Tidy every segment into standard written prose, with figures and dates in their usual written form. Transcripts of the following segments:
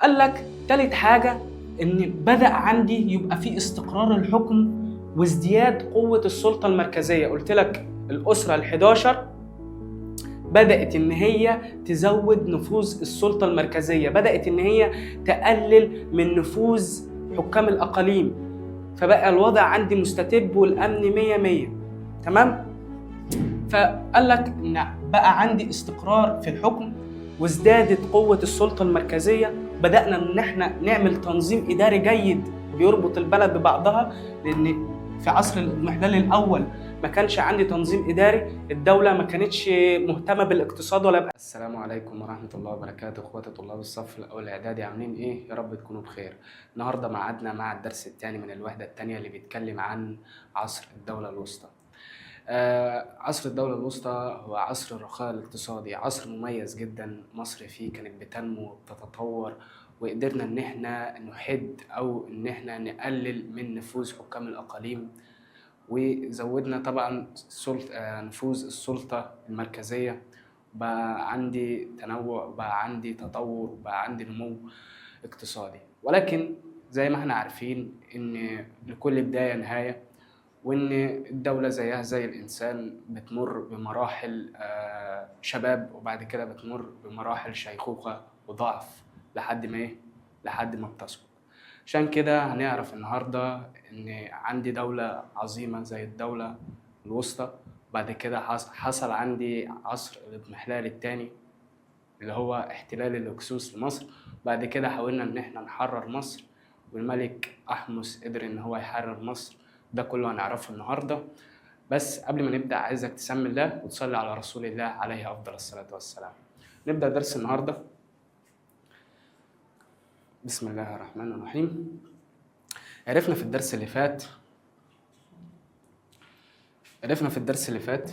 قال لك تالت حاجة ان بدأ عندي يبقى في استقرار الحكم وازدياد قوة السلطة المركزية. قلت لك الأسرة ال11 بدأت إن هي تزود نفوذ السلطة المركزية، بدأت إن هي تقلل من نفوذ حكام الأقاليم، فبقى الوضع عندي مستتب والأمن مية مية. تمام؟ فقال لك إن بقى عندي استقرار في الحكم وازدادت قوة السلطة المركزية، بدأنا إن احنا نعمل تنظيم إداري جيد بيربط البلد ببعضها، لأن في عصر الاضمحلال الأول ما كانش عندي تنظيم إداري، الدولة ما كانتش مهتمة بالاقتصاد ولا. السلام عليكم ورحمة الله وبركاته، إخواتي طلاب الصف الأول الإعدادي، عاملين إيه؟ يا رب تكونوا بخير. النهاردة ميعادنا مع الدرس الثاني من الوحدة الثانية اللي بيتكلم عن عصر الدولة الوسطى. عصر الدولة الوسطى هو عصر الرخاء الاقتصادي، عصر مميز جدا، مصر فيه كانت بتنمو وبتتطور، وقدرنا إن احنا نحد أو إن احنا نقلل من نفوذ حكام الأقاليم، وزودنا طبعا نفوذ السلطة المركزية، بقى عندي تنوع، بقى عندي تطور، بقى عندي نمو اقتصادي. ولكن زي ما احنا عارفين إن لكل بداية نهاية، وإن الدولة زيها زي الإنسان بتمر بمراحل شباب، وبعد كده بتمر بمراحل شيخوخة وضعف لحد ما إيه؟ لحد ما بتسقط. عشان كده هنعرف النهاردة إن عندي دولة عظيمة زي الدولة الوسطى، بعد كده حصل عندي عصر الاضمحلال الثاني اللي هو احتلال الهكسوس لمصر، بعد كده حاولنا إن احنا نحرر مصر، والملك أحمس قدر إن هو يحرر مصر. ده كله هنعرفه النهارده. بس قبل ما نبدأ عايزك تسمي الله وتصلي على رسول الله عليه أفضل الصلاة والسلام. نبدأ درس النهارده. بسم الله الرحمن الرحيم. عرفنا في الدرس اللي فات، عرفنا في الدرس اللي فات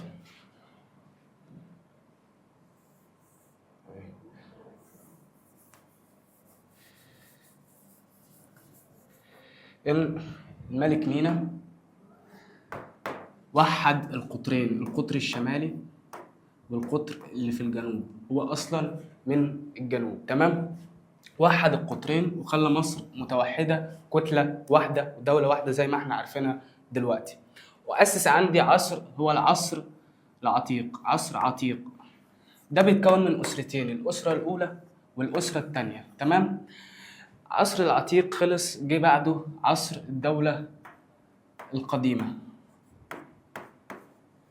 إن الملك مينا وحد القطرين، القطر الشمالي والقطر اللي في الجنوب، هو أصلا من الجنوب. تمام؟ وحد القطرين وخلى مصر متوحدة، كتلة واحدة ودولة واحدة زي ما احنا عارفينها دلوقتي. وأسس عندي عصر هو العصر العتيق، عصر عتيق. ده بيتكون من أسرتين، الأسرة الأولى والأسرة الثانية. تمام؟ عصر العتيق خلص، جه بعده عصر الدولة القديمة.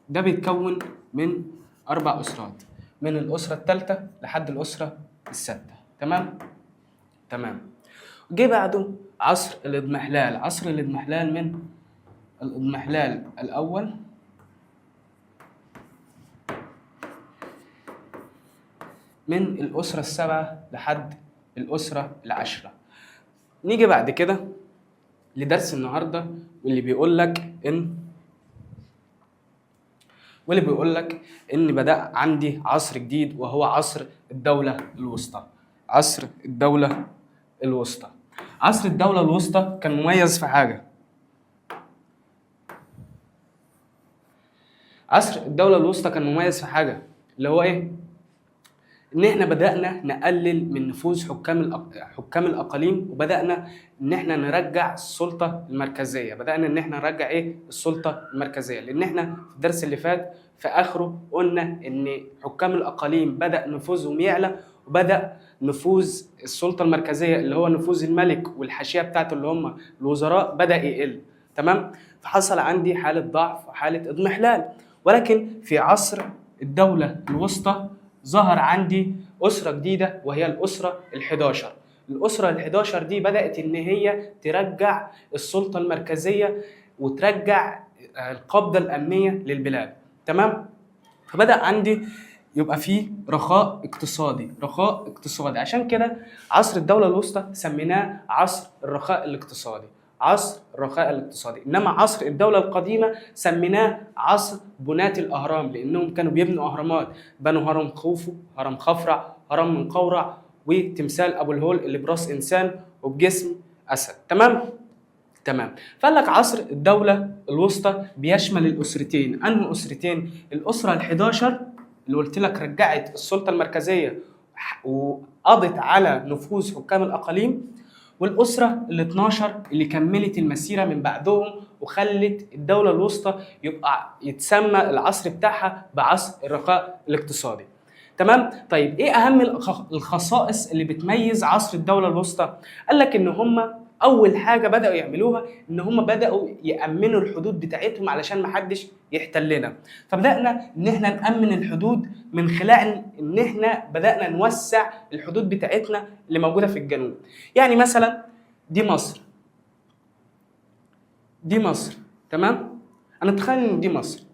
ده بيتكون من 4 أسرات، من الأسرة الثالثة لحد الأسرة السادسة. تمام؟ تمام. جه بعده عصر الاضمحلال، عصر الاضمحلال من الاضمحلال الأول من الأسرة السابعة لحد الأسرة العاشرة. نيجي بعد كده لدرس النهارده واللي بيقول لك ان بدأ عندي عصر جديد وهو عصر الدولة الوسطى. عصر الدولة الوسطى. عصر الدولة الوسطى كان مميز في حاجة. عصر الدولة الوسطى كان مميز في حاجة اللي هو ايه؟ ان احنا بدأنا نقلل من نفوذ حكام الاقاليم، وبدأنا ان احنا نرجع السلطة المركزية. بدأنا ان احنا نرجع ايه؟ السلطة المركزية، لان احنا في الدرس اللي فات في اخره قلنا ان حكام الاقاليم بدأ نفوذهم يعلى، وبدأ نفوذ السلطة المركزية اللي هو نفوذ الملك والحاشية بتاعته اللي هم الوزراء بدأ يقل. تمام؟ فحصل عندي حالة ضعف وحالة اضمحلال. ولكن في عصر الدولة الوسطى ظهر عندي أسرة جديدة وهي الأسرة ال11. الأسرة ال11 دي بدأت إن هي ترجع السلطة المركزية وترجع القبضة الأمنية للبلاد. تمام؟ فبدأ عندي يبقى فيه رخاء اقتصادي، رخاء اقتصادي. عشان كده عصر الدولة الوسطى سميناه عصر الرخاء الاقتصادي، عصر الرخاء الاقتصادي. إنما عصر الدولة القديمة سميناه عصر بناة الأهرام، لأنهم كانوا بيبنوا أهرامات، بنوا هرم خوفو، هرم خفرع، هرم منقورع، وتمثال أبو الهول اللي براس إنسان وبجسم أسد. تمام؟ تمام. فقال لك عصر الدولة الوسطى بيشمل الأسرتين. أنه أسرتين؟ الأسرة ال11 اللي قلت لك رجعت السلطة المركزية قضت على نفوذ حكام الاقاليم، والاسرة ال 12 اللي كملت المسيرة من بعدهم وخلت الدولة الوسطى يبقى يتسمى العصر بتاعها بعصر الرخاء الاقتصادي. تمام؟ طيب ايه اهم الخصائص اللي بتميز عصر الدولة الوسطى؟ قال لك ان هم اول حاجة بداوا يعملوها ان هم بداوا يامنوا الحدود بتاعتهم علشان ما حدش يحتلنا. فبدانا ان احنا نامن الحدود من خلال ان احنا بدانا نوسع الحدود بتاعتنا اللي موجودة في الجنوب. يعني مثلا دي مصر، دي مصر، تمام؟ انا اتخيل ان دي مصر.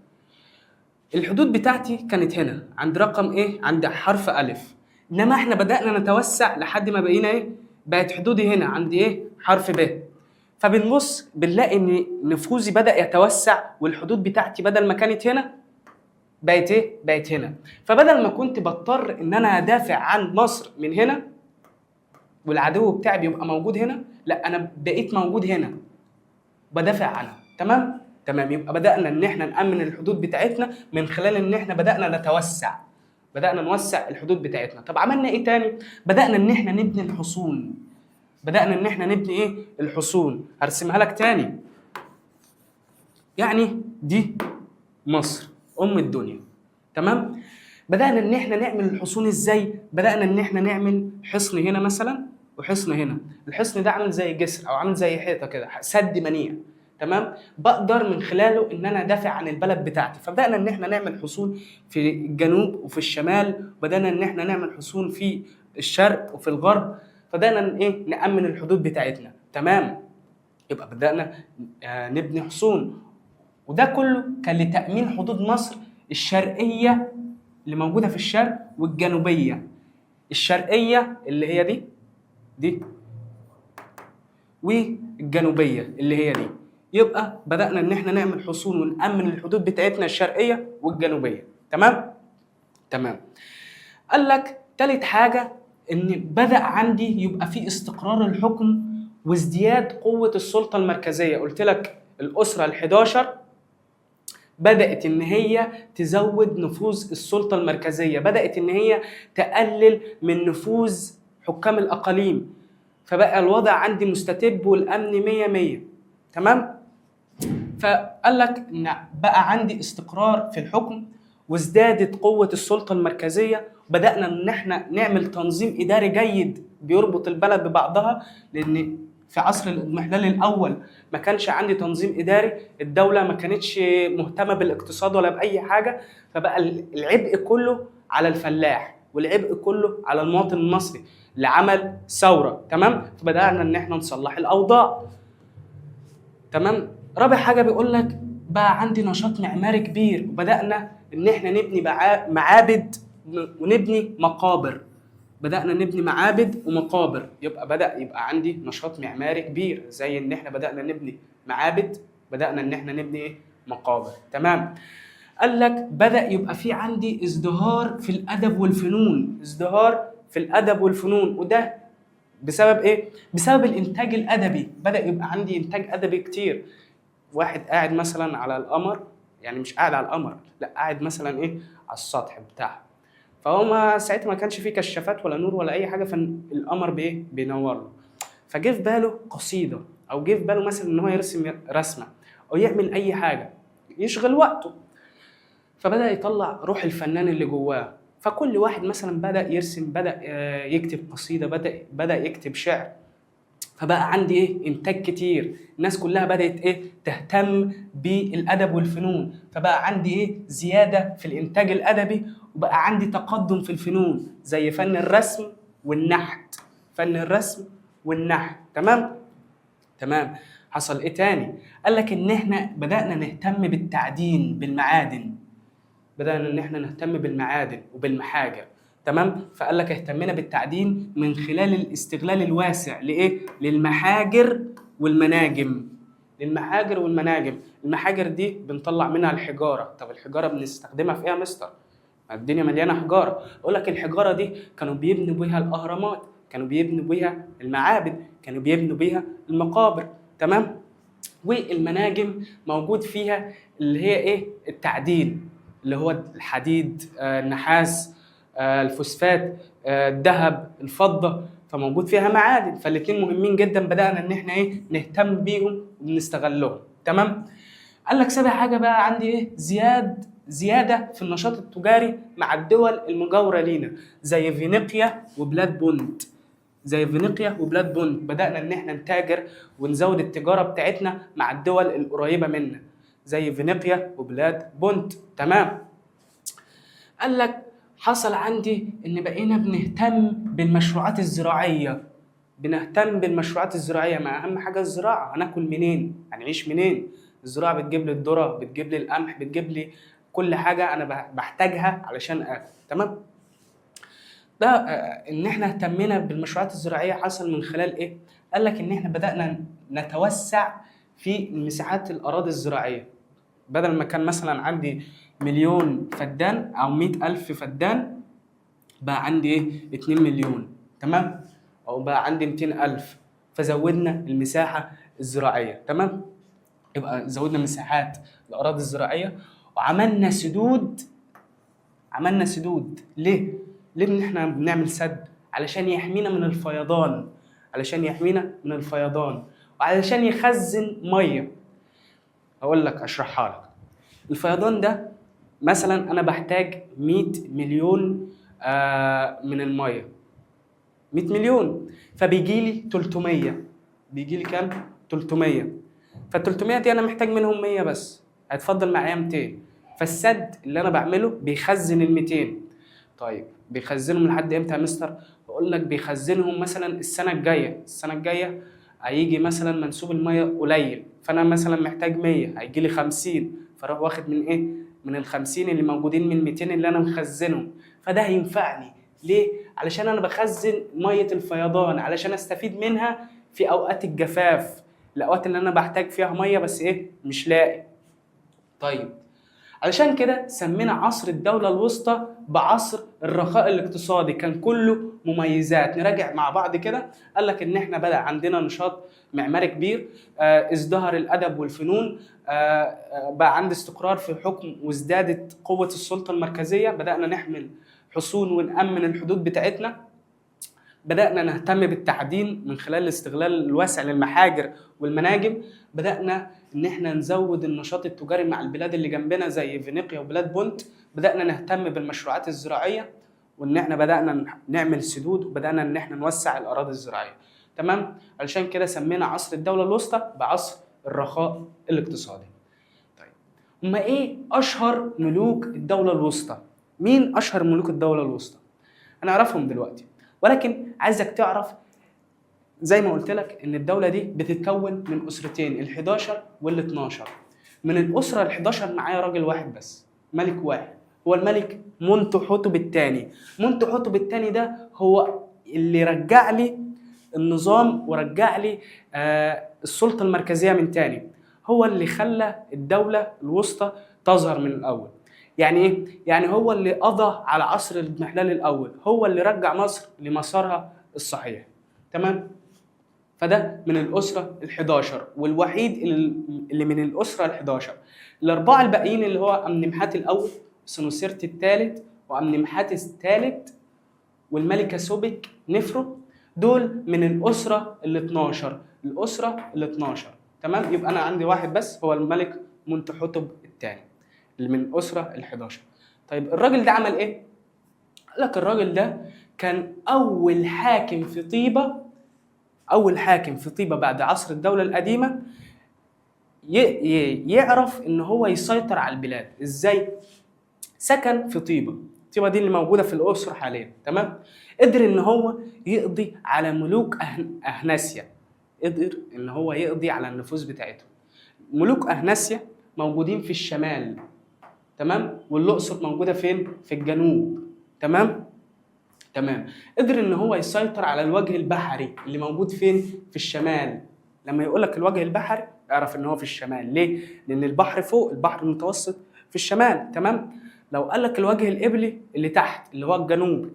الحدود بتاعتي كانت هنا عند رقم ايه؟ عند حرف الف. انما احنا بدانا نتوسع لحد ما بقينا ايه؟ بقت حدودي هنا عند ايه؟ حرف ب. فبنبص بنلاقي ان نفوذي بدا يتوسع، والحدود بتاعتي بدل ما كانت هنا بقت ايه؟ بقت هنا. فبدل ما كنت بضطر ان انا ادافع عن مصر من هنا والعدو بتاعي بيبقى موجود هنا، لا انا بقيت موجود هنا بدافع عنها. تمام؟ تمام. يبقى بدأنا ان احنا نأمن الحدود بتاعتنا من خلال ان احنا بدأنا نتوسع، بدأنا نوسع الحدود بتاعتنا. طب عملنا ايه تاني؟ بدأنا ان احنا نبني الحصون. بدأنا ان احنا نبني ايه؟ الحصون. هرسمها لك تاني. يعني دي مصر ام الدنيا، تمام؟ بدأنا ان احنا نعمل الحصون ازاي؟ بدأنا ان احنا نعمل حصن هنا مثلا وحصن هنا. الحصن ده عامل زي جسر او عامل زي حيطة كده، سد منيع، تمام؟ بقدر من خلاله ان انا ادافع عن البلد بتاعتي. فبدأنا ان احنا نعمل حصون في الجنوب وفي الشمال، بدأنا ان احنا نعمل حصون في الشرق وفي الغرب. فبدأنا ان ايه؟ نأمن الحدود بتاعتنا. تمام؟ يبقى بدأنا نبني حصون، وده كله كان لتأمين حدود مصر الشرقية اللي موجودة في الشرق والجنوبية. الشرقية اللي هي دي والجنوبية اللي هي دي. يبقى بدأنا إن إحنا نعمل حصون ونأمن الحدود بتاعتنا الشرقية والجنوبية. تمام؟ تمام. قال لك تالت حاجة إن بدأ عندي يبقى في استقرار الحكم وازدياد قوة السلطة المركزية. قلت لك الأسرة ال11 بدأت إن هي تزود نفوذ السلطة المركزية، بدأت إن هي تقلل من نفوذ حكام الأقاليم، فبقى الوضع عندي مستتب والأمن مية مية. تمام؟ فقال لك إن بقى عندي استقرار في الحكم وازدادت قوة السلطة المركزية. بدأنا إن إحنا نعمل تنظيم إداري جيد بيربط البلد ببعضها، لأن في عصر الاضمحلال الأول ما كانش عندي تنظيم إداري، الدولة ما كانتش مهتمة بالاقتصاد ولا بأي حاجة، فبقى العبء كله على الفلاح والعبء كله على المواطن المصري اللي عمل ثورة. تمام؟ فبدأنا إن إحنا نصلح الأوضاع. تمام؟ رابع حاجة بيقول لك بقى عندي نشاط معماري كبير، وبدأنا إن إحنا نبني معابد ونبني مقابر. بدأنا نبني معابد ومقابر، يبقى بدأ يبقى عندي نشاط معماري كبير، زي إن إحنا بدأنا نبني معابد، بدأنا إن إحنا نبني إيه؟ مقابر. تمام؟ قال لك بدأ يبقى في عندي ازدهار في الأدب والفنون، ازدهار في الأدب والفنون، وده بسبب إيه؟ بسبب الإنتاج الأدبي. بدأ يبقى عندي إنتاج أدبي كتير. واحد قاعد مثلا على القمر، يعني مش قاعد على القمر، لا قاعد مثلا إيه؟ على السطح بتاعه، فهو ما ساعتها ما كانش فيه كشافات ولا نور ولا اي حاجة، فالقمر بايه؟ بينور له. فجه في باله قصيدة، او جه في باله مثلا ان هو يرسم رسمه او يعمل اي حاجة يشغل وقته، فبدا يطلع روح الفنان اللي جواه. فكل واحد مثلا بدا يرسم، بدا يكتب قصيدة، بدا يكتب شعر، فبقى عندي ايه؟ انتاج كتير. الناس كلها بدات ايه؟ تهتم بالادب والفنون، فبقى عندي ايه؟ زيادة في الانتاج الادبي، وبقى عندي تقدم في الفنون زي فن الرسم والنحت، فن الرسم والنحت. تمام؟ تمام. حصل ايه تاني؟ قال لك ان احنا بدأنا نهتم بالتعدين، بالمعادن. بدأنا ان احنا نهتم بالمعادن وبالمحاجر. تمام؟ فقال لك اهتمينا بالتعدين من خلال الاستغلال الواسع لايه؟ للمحاجر والمناجم. للمحاجر والمناجم. المحاجر دي بنطلع منها الحجارة. طب الحجارة بنستخدمها في ايه يا مستر؟ الدنيا مليانة حجارة. اقول لك الحجارة دي كانوا بيبنوا بيها الاهرامات، كانوا بيبنوا بيها المعابد، كانوا بيبنوا بيها المقابر. تمام؟ والمناجم موجود فيها اللي هي ايه؟ التعدين، اللي هو الحديد، النحاس، الفوسفات، الذهب، الفضة، فموجود فيها معادن، فالاتنين مهمين جدا، بدأنا ان احنا ايه نهتم بيهم وبنستغلهم. تمام. قال لك سابع حاجة بقى عندي ايه؟ زيادة في النشاط التجاري مع الدول المجاورة لينا زي فينيقيا وبلاد بونت. زي فينيقيا وبلاد بونت بدأنا ان احنا نتاجر ونزود التجارة بتاعتنا مع الدول القريبة منا زي فينيقيا وبلاد بونت. تمام. قال لك حصل عندي ان بقينا بنهتم بالمشروعات الزراعية. بنهتم بالمشروعات الزراعية، ما اهم حاجة الزراعة، هناكل منين؟ هنعيش منين؟ الزراعة بتجيب لي الذرة، بتجيب لي القمح، بتجيب لي كل حاجة انا بحتاجها علشان اكل. تمام. ده ان احنا اهتمينا بالمشروعات الزراعية حصل من خلال ايه؟ قال لك ان احنا بدأنا نتوسع في مساحات الاراضي الزراعية. بدل ما كان مثلا عندي 1,000,000 فدان او 100,000 فدان، بقى عندي ايه؟ 2 مليون. تمام؟ او بقى عندي 200,000، فزودنا المساحة الزراعية. تمام؟ يبقى زودنا مساحات الأراضي الزراعية وعملنا سدود. عملنا سدود ليه؟ ليه إن إحنا بنعمل سد؟ علشان يحمينا من الفيضان، علشان يحمينا من الفيضان، وعلشان يخزن مية. أقول لك أشرحها لك. الفيضان ده مثلا أنا بحتاج 100 مليون من المية، 100 مليون، فبيجي لي 300. بيجي لي كام؟ 300. فال 300 دي انا محتاج منهم 100 بس، هيتفضل معايا 200. فالسد اللي انا بعمله بيخزن ال 200. طيب بيخزنهم لحد امتى يا مستر؟ بقول لك بيخزنهم مثلا السنة الجاية. السنة الجاية هيجي مثلا منسوب المية قليل، فانا مثلا محتاج 100، هيجي لي 50، فاروح واخد من ايه؟ من ال 50 اللي موجودين من 200 اللي انا مخزنهم. فده هينفعني ليه؟ علشان انا بخزن مية الفيضان علشان استفيد منها في اوقات الجفاف، الاوقات اللي انا بحتاج فيها مية بس ايه؟ مش لاقي. طيب علشان كده سمينا عصر الدولة الوسطى بعصر الرخاء الاقتصادي، كان كله مميزات. نراجع مع بعض كده. قال لك ان احنا بدأ عندنا نشاط معماري كبير، ازدهر الادب والفنون، بقى عندي استقرار في الحكم وازدادت قوة السلطة المركزية، بدأنا نحمل حصون ونأمن الحدود بتاعتنا، بدأنا نهتم بالتعدين من خلال الاستغلال الواسع للمحاجر والمناجم، بدأنا إن إحنا نزود النشاط التجاري مع البلاد اللي جنبنا زي فينيقيا وبلاد بونت، بدأنا نهتم بالمشروعات الزراعية، وإن إحنا بدأنا نعمل سدود، وبدأنا إن إحنا نوسع الأراضي الزراعية. تمام؟ علشان كده سمينا عصر الدولة الوسطى بعصر الرخاء الاقتصادي. طيب هما إيه أشهر ملوك الدولة الوسطى؟ مين أشهر ملوك الدولة الوسطى؟ هنعرفهم دلوقتي، ولكن عايزك تعرف زي ما قلت لك ان الدولة دي بتتكون من اسرتين، ال11 وال12. من الاسرة ال11 معايا راجل واحد بس، ملك واحد، هو الملك منتوحتب الثاني. منتوحتب الثاني ده هو اللي رجع لي النظام ورجع لي السلطة المركزية من تاني، هو اللي خلى الدولة الوسطى تظهر من الاول. يعني ايه؟ يعني هو اللي قضى على عصر الاضمحلال الاول، هو اللي رجع مصر لمسارها الصحيح. تمام؟ فده من الاسرة ال11 والوحيد اللي من الاسرة ال11. الاربعة الباقيين اللي هو امنمحات الاول، سنوسرت الثالث، وامنمحات الثالث، والملكة سوبك نفرو، دول من الاسرة ال12. الاسرة ال12. تمام؟ يبقى انا عندي واحد بس هو الملك منتوحتب الثاني اللي من الاسرة ال11. طيب الراجل ده عمل ايه؟ قال لك الراجل ده كان اول حاكم في طيبة، اول حاكم في طيبة بعد عصر الدولة القديمة يعرف ان هو يسيطر على البلاد. ازاي؟ سكن في طيبة، طيبة دي اللي موجودة في الاقصر حاليا. تمام؟ قدر ان هو يقضي على ملوك اهناسيا، قدر ان هو يقضي على النفوذ بتاعتهم. ملوك اهناسيا موجودين في الشمال، تمام، والاقصر موجودة فين؟ في الجنوب. تمام؟ تمام. قدر ان هو يسيطر على الوجه البحري اللي موجود فين؟ في الشمال. لما يقول لك الوجه البحري اعرف ان هو في الشمال. ليه؟ لان البحر فوق، البحر المتوسط في الشمال. تمام؟ لو قال لك الوجه القبلي اللي تحت اللي هو الجنوب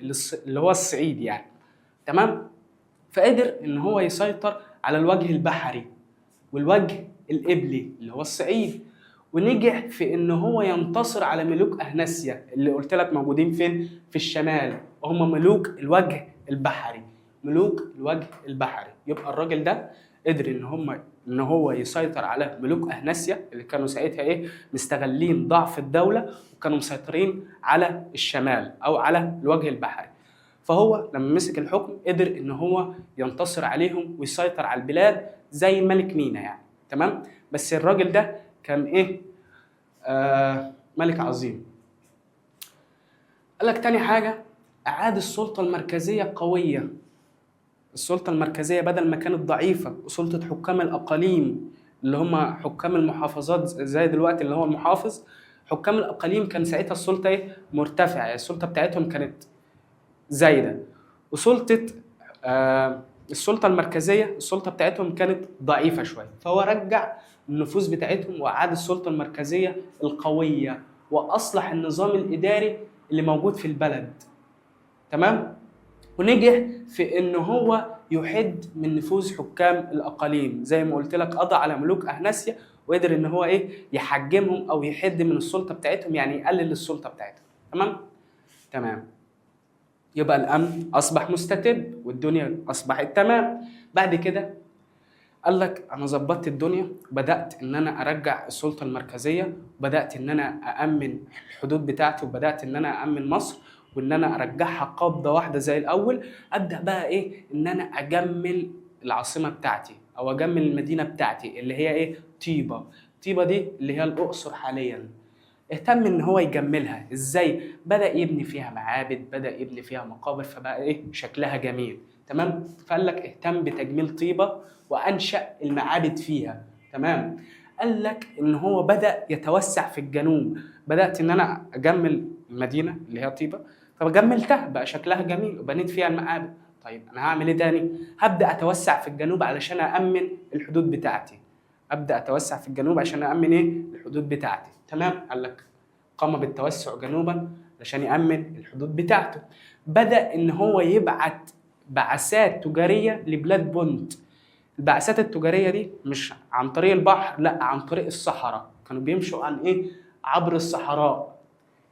اللي هو الصعيد يعني. تمام؟ فقدر ان هو يسيطر على الوجه البحري والوجه القبلي اللي هو الصعيد، ونجح في ان هو ينتصر على ملوك اهناسيا اللي قلت لك موجودين فين؟ في الشمال، وهم ملوك الوجه البحري. ملوك الوجه البحري. يبقى الراجل ده قدر ان هو يسيطر على ملوك اهناسيا اللي كانوا ساعتها ايه؟ مستغلين ضعف الدولة وكانوا مسيطرين على الشمال او على الوجه البحري. فهو لما مسك الحكم قدر ان هو ينتصر عليهم ويسيطر على البلاد زي الملك مينا يعني. تمام؟ بس الراجل ده كان ايه؟ ملك عظيم. قال لك تاني حاجة، اعاد السلطة المركزية القوية. السلطة المركزية بدل ما كانت ضعيفة وسلطة حكام الاقاليم اللي هم حكام المحافظات زي دلوقتي اللي هو المحافظ، حكام الاقاليم كان ساعتها السلطة ايه؟ مرتفعة، يعني السلطة بتاعتهم كانت زايدة. وسلطة السلطة المركزية السلطة بتاعتهم كانت ضعيفة شوية، فهو رجع النفوذ بتاعتهم واعاد السلطة المركزية القوية واصلح النظام الاداري اللي موجود في البلد. تمام؟ ونجح في ان هو يحد من نفوذ حكام الاقاليم، زي ما قلت لك قضى على ملوك اهناسيا وقدر ان هو ايه؟ يحجمهم او يحد من السلطة بتاعتهم، يعني يقلل السلطة بتاعتهم. تمام؟ تمام. يبقى الامن اصبح مستتب والدنيا اصبحت تمام. بعد كده قال لك انا ظبطت الدنيا، بدات ان انا ارجع السلطة المركزية، بدات ان انا اامن الحدود بتاعتي، وبدات ان انا اامن مصر وان انا ارجعها قبضه واحدة زي الاول. ابدا بقى ايه؟ ان انا اجمل العاصمة بتاعتي او اجمل المدينة بتاعتي اللي هي ايه؟ طيبة. طيبة دي اللي هي الاقصر حاليا. اهتم ان هو يجملها ازاي؟ بدا يبني فيها معابد، بدا يبني فيها مقابر، فبقى ايه؟ شكلها جميل. تمام؟ فقال لك اهتم بتجميل طيبة وانشا المعابد فيها. تمام؟ قال لك ان هو بدا يتوسع في الجنوب، بدات ان انا اجمل المدينة اللي هي طيبة، فجملتها بقى شكلها جميل وبنيت فيها المعابد. طيب انا هعمل ايه تاني؟ هبدا اتوسع في الجنوب علشان امن الحدود بتاعتي. ابدا اتوسع في الجنوب عشان امن ايه؟ الحدود بتاعتي. تمام؟ قال لك قام بالتوسع جنوبا علشان يامن الحدود بتاعته. بدا ان هو يبعت بعثات تجارية لبلاد بونت. البعثات التجارية دي مش عن طريق البحر، لا، عن طريق الصحراء. كانوا بيمشوا عن ايه؟ عبر الصحراء.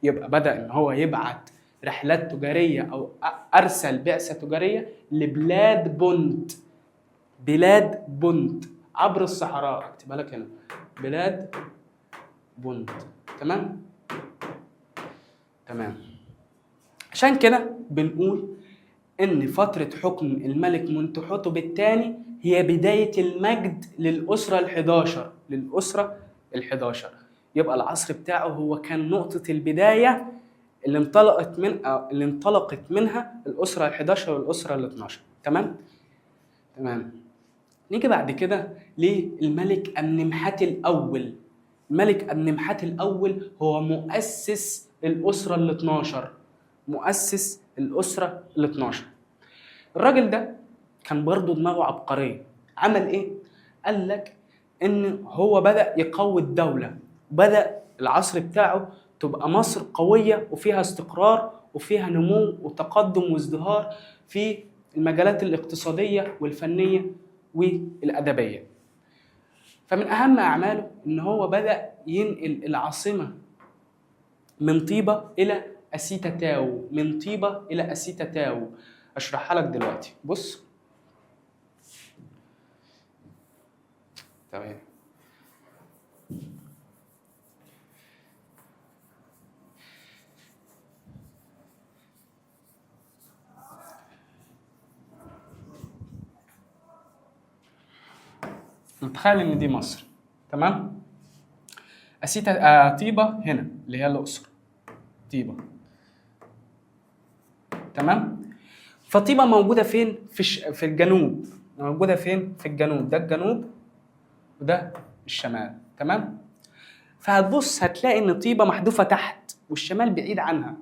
يبقى بدا ان هو يبعت رحلات تجارية او ارسل بعثه تجارية لبلاد بونت. بلاد بونت عبر الصحراء، اكتبها لك هنا، بلاد بونت. تمام؟ تمام. عشان كده بنقول ان فترة حكم الملك منتوحتب الثاني هي بداية المجد للأسرة ال11، للأسرة ال11. يبقى العصر بتاعه هو كان نقطة البداية اللي انطلقت منها الأسرة ال11 والأسرة ال12. تمام؟ تمام. نيجي بعد كده للملك أمنمحتي الأول. الملك أمنمحتي الأول هو مؤسس الأسرة ال12، مؤسس الأسرة ال12. الراجل ده كان برضه دماغه عبقرية. عمل إيه؟ قال لك إن هو بدأ يقوي الدولة، بدأ العصر بتاعه تبقى مصر قوية وفيها استقرار وفيها نمو وتقدم وازدهار في المجالات الاقتصادية والفنية والأدبية. فمن أهم أعماله إن هو بدأ ينقل العاصمة من طيبة إلى أسيتاتاو، من طيبة إلى أسيتاتاو. أشرحها لك دلوقتي. بص، تمام. نتخيل ان دي مصر، تمام؟ أسيتا طيبة هنا اللي هي الأقصر، طيبة، تمام؟ فطيبة موجودة فين؟ في الجنوب. موجودة فين؟ في الجنوب. ده الجنوب وده الشمال، تمام؟ فهتبص هتلاقي ان طيبة محذوفة تحت والشمال بعيد عنها.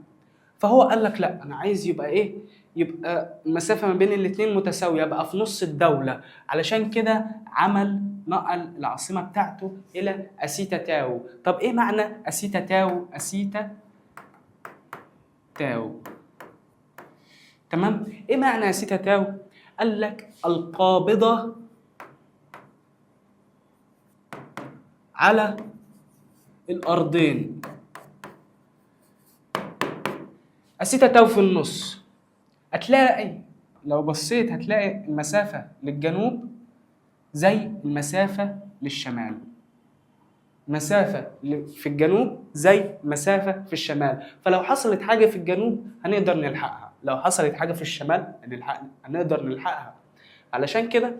فهو قال لك لا، انا عايز يبقى ايه؟ يبقى المسافة ما بين الاتنين متساوية، يبقى في نص الدولة. علشان كده نقل العاصمة بتاعته إلى أسيتاتاو. طب إيه معنى أسيتاتاو؟ أسيتاتاو، تمام؟ إيه معنى أسيتاتاو؟ قال لك القابضة على الأرضين. أسيتا تاو في النص، هتلاقي لو بصيت هتلاقي المسافة للجنوب زي المسافة للشمال، مسافة في الجنوب زي مسافة في الشمال. فلو حصلت حاجة في الجنوب هنقدر نلحقها، لو حصلت حاجة في الشمال هنقدر نلحقها. علشان كده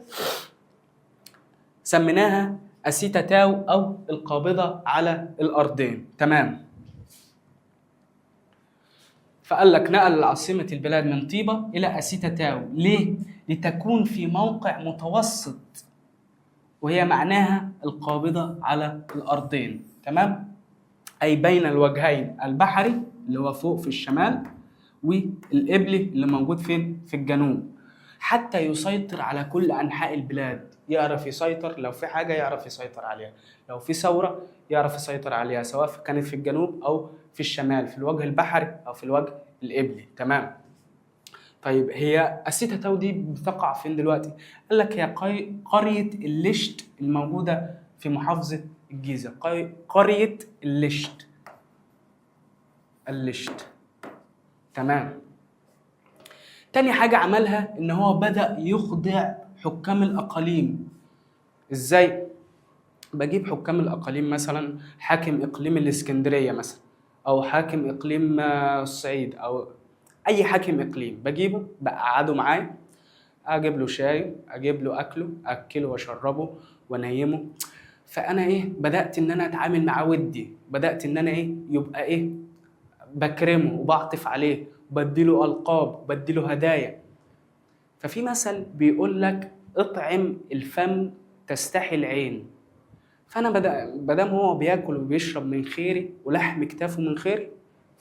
سميناها أسيتا تاو أو القابضة على الأرضين. تمام. فقال لك نقل عاصمة البلاد من طيبة إلى أسيتا تاو. ليه؟ لتكون في موقع متوسط، وهي معناها القابضة على الأرضين. تمام؟ أي بين الوجهين، البحري اللي هو فوق في الشمال والقبلي اللي موجود فين؟ في الجنوب، حتى يسيطر على كل أنحاء البلاد. يعرف يسيطر، لو في حاجة يعرف يسيطر عليها، لو في ثورة يعرف يسيطر عليها، سواء كانت في الجنوب أو في الشمال، في الوجه البحري أو في الوجه القبلي. تمام. طيب هي أسيتا تاو دي بتقع فين دلوقتي؟ قال لك هي قرية اللشت الموجودة في محافظة الجيزة. قرية اللشت. اللشت. تمام. تاني حاجة عملها إن هو بدأ يخضع حكام الأقاليم. إزاي؟ بجيب حكام الأقاليم، مثلا حاكم إقليم الإسكندرية مثلا، أو حاكم إقليم الصعيد، أو أي حاكم إقليم، بجيبه بقعده معايا، أجيب له شاي، أجيب له أكله، أكله وأشربه وأنيمه. فأنا إيه؟ بدأت إن أنا أتعامل معاه ودي، بدأت إن أنا إيه؟ يبقى إيه؟ بكرمه وبعطف عليه، وبديله ألقاب، وبديله هدايا. ففي مثل بيقول لك اطعم الفم تستحي العين. فأنا بدام هو بياكل وبيشرب من خيري ولحم كتافه من خيري،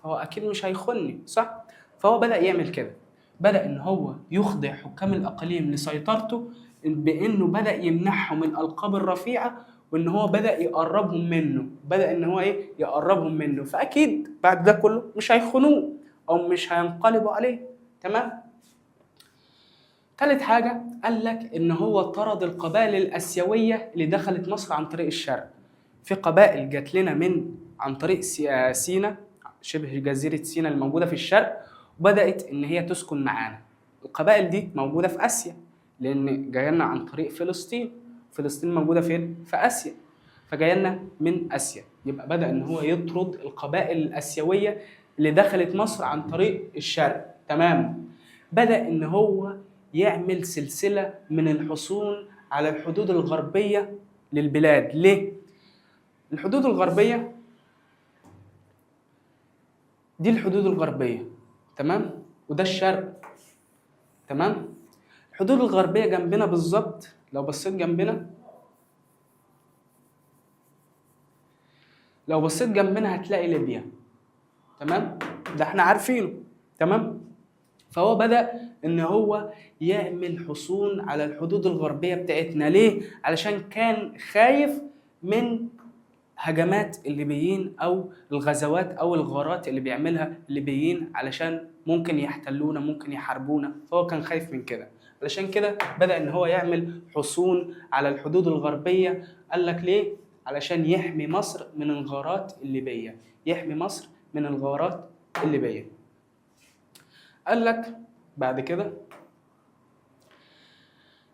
فهو أكيد مش هيخني، صح؟ فهو بدأ يعمل كده، بدأ إن هو يخضع حكام الأقاليم لسيطرته، بإنه بدأ يمنحهم الألقاب الرفيعة، وإن هو بدأ يقربهم منه، بدأ إن هو إيه؟ يقربهم منه. فأكيد بعد ده كله مش هيخنوه أو مش هينقلبوا عليه. تمام؟ تالت حاجة قال لك إن هو طرد القبائل الآسيوية اللي دخلت مصر عن طريق الشرق. في قبائل جات لنا من عن طريق سينا، شبه جزيرة سينا الموجودة في الشرق، وبدأت إن هي تسكن معانا. القبائل دي موجودة في آسيا، لأن جاية لنا عن طريق فلسطين. فلسطين موجودة فين؟ في آسيا، فجاية لنا من آسيا. يبقى بدأ إن هو يطرد القبائل الآسيوية اللي دخلت مصر عن طريق الشرق. تمام. بدأ إن هو يعمل سلسلة من الحصون على الحدود الغربية للبلاد. ليه؟ الحدود الغربية دي الحدود الغربية، تمام؟ وده الشرق، تمام؟ الحدود الغربية جنبنا بالظبط، لو بصيت جنبنا، لو بصيت جنبنا هتلاقي ليبيا، تمام؟ ده احنا عارفينه، تمام؟ فهو بدأ إن هو يعمل حصون على الحدود الغربية بتاعتنا. ليه؟ علشان كان خايف من هجمات الليبيين أو الغزوات أو الغارات اللي بيعملها الليبيين، علشان ممكن يحتلونا، ممكن يحاربونا، فهو كان خايف من كده. علشان كده بدأ إن هو يعمل حصون على الحدود الغربية. قال لك ليه؟ علشان يحمي مصر من الغارات الليبية، يحمي مصر من الغارات الليبية. قال لك بعد كده،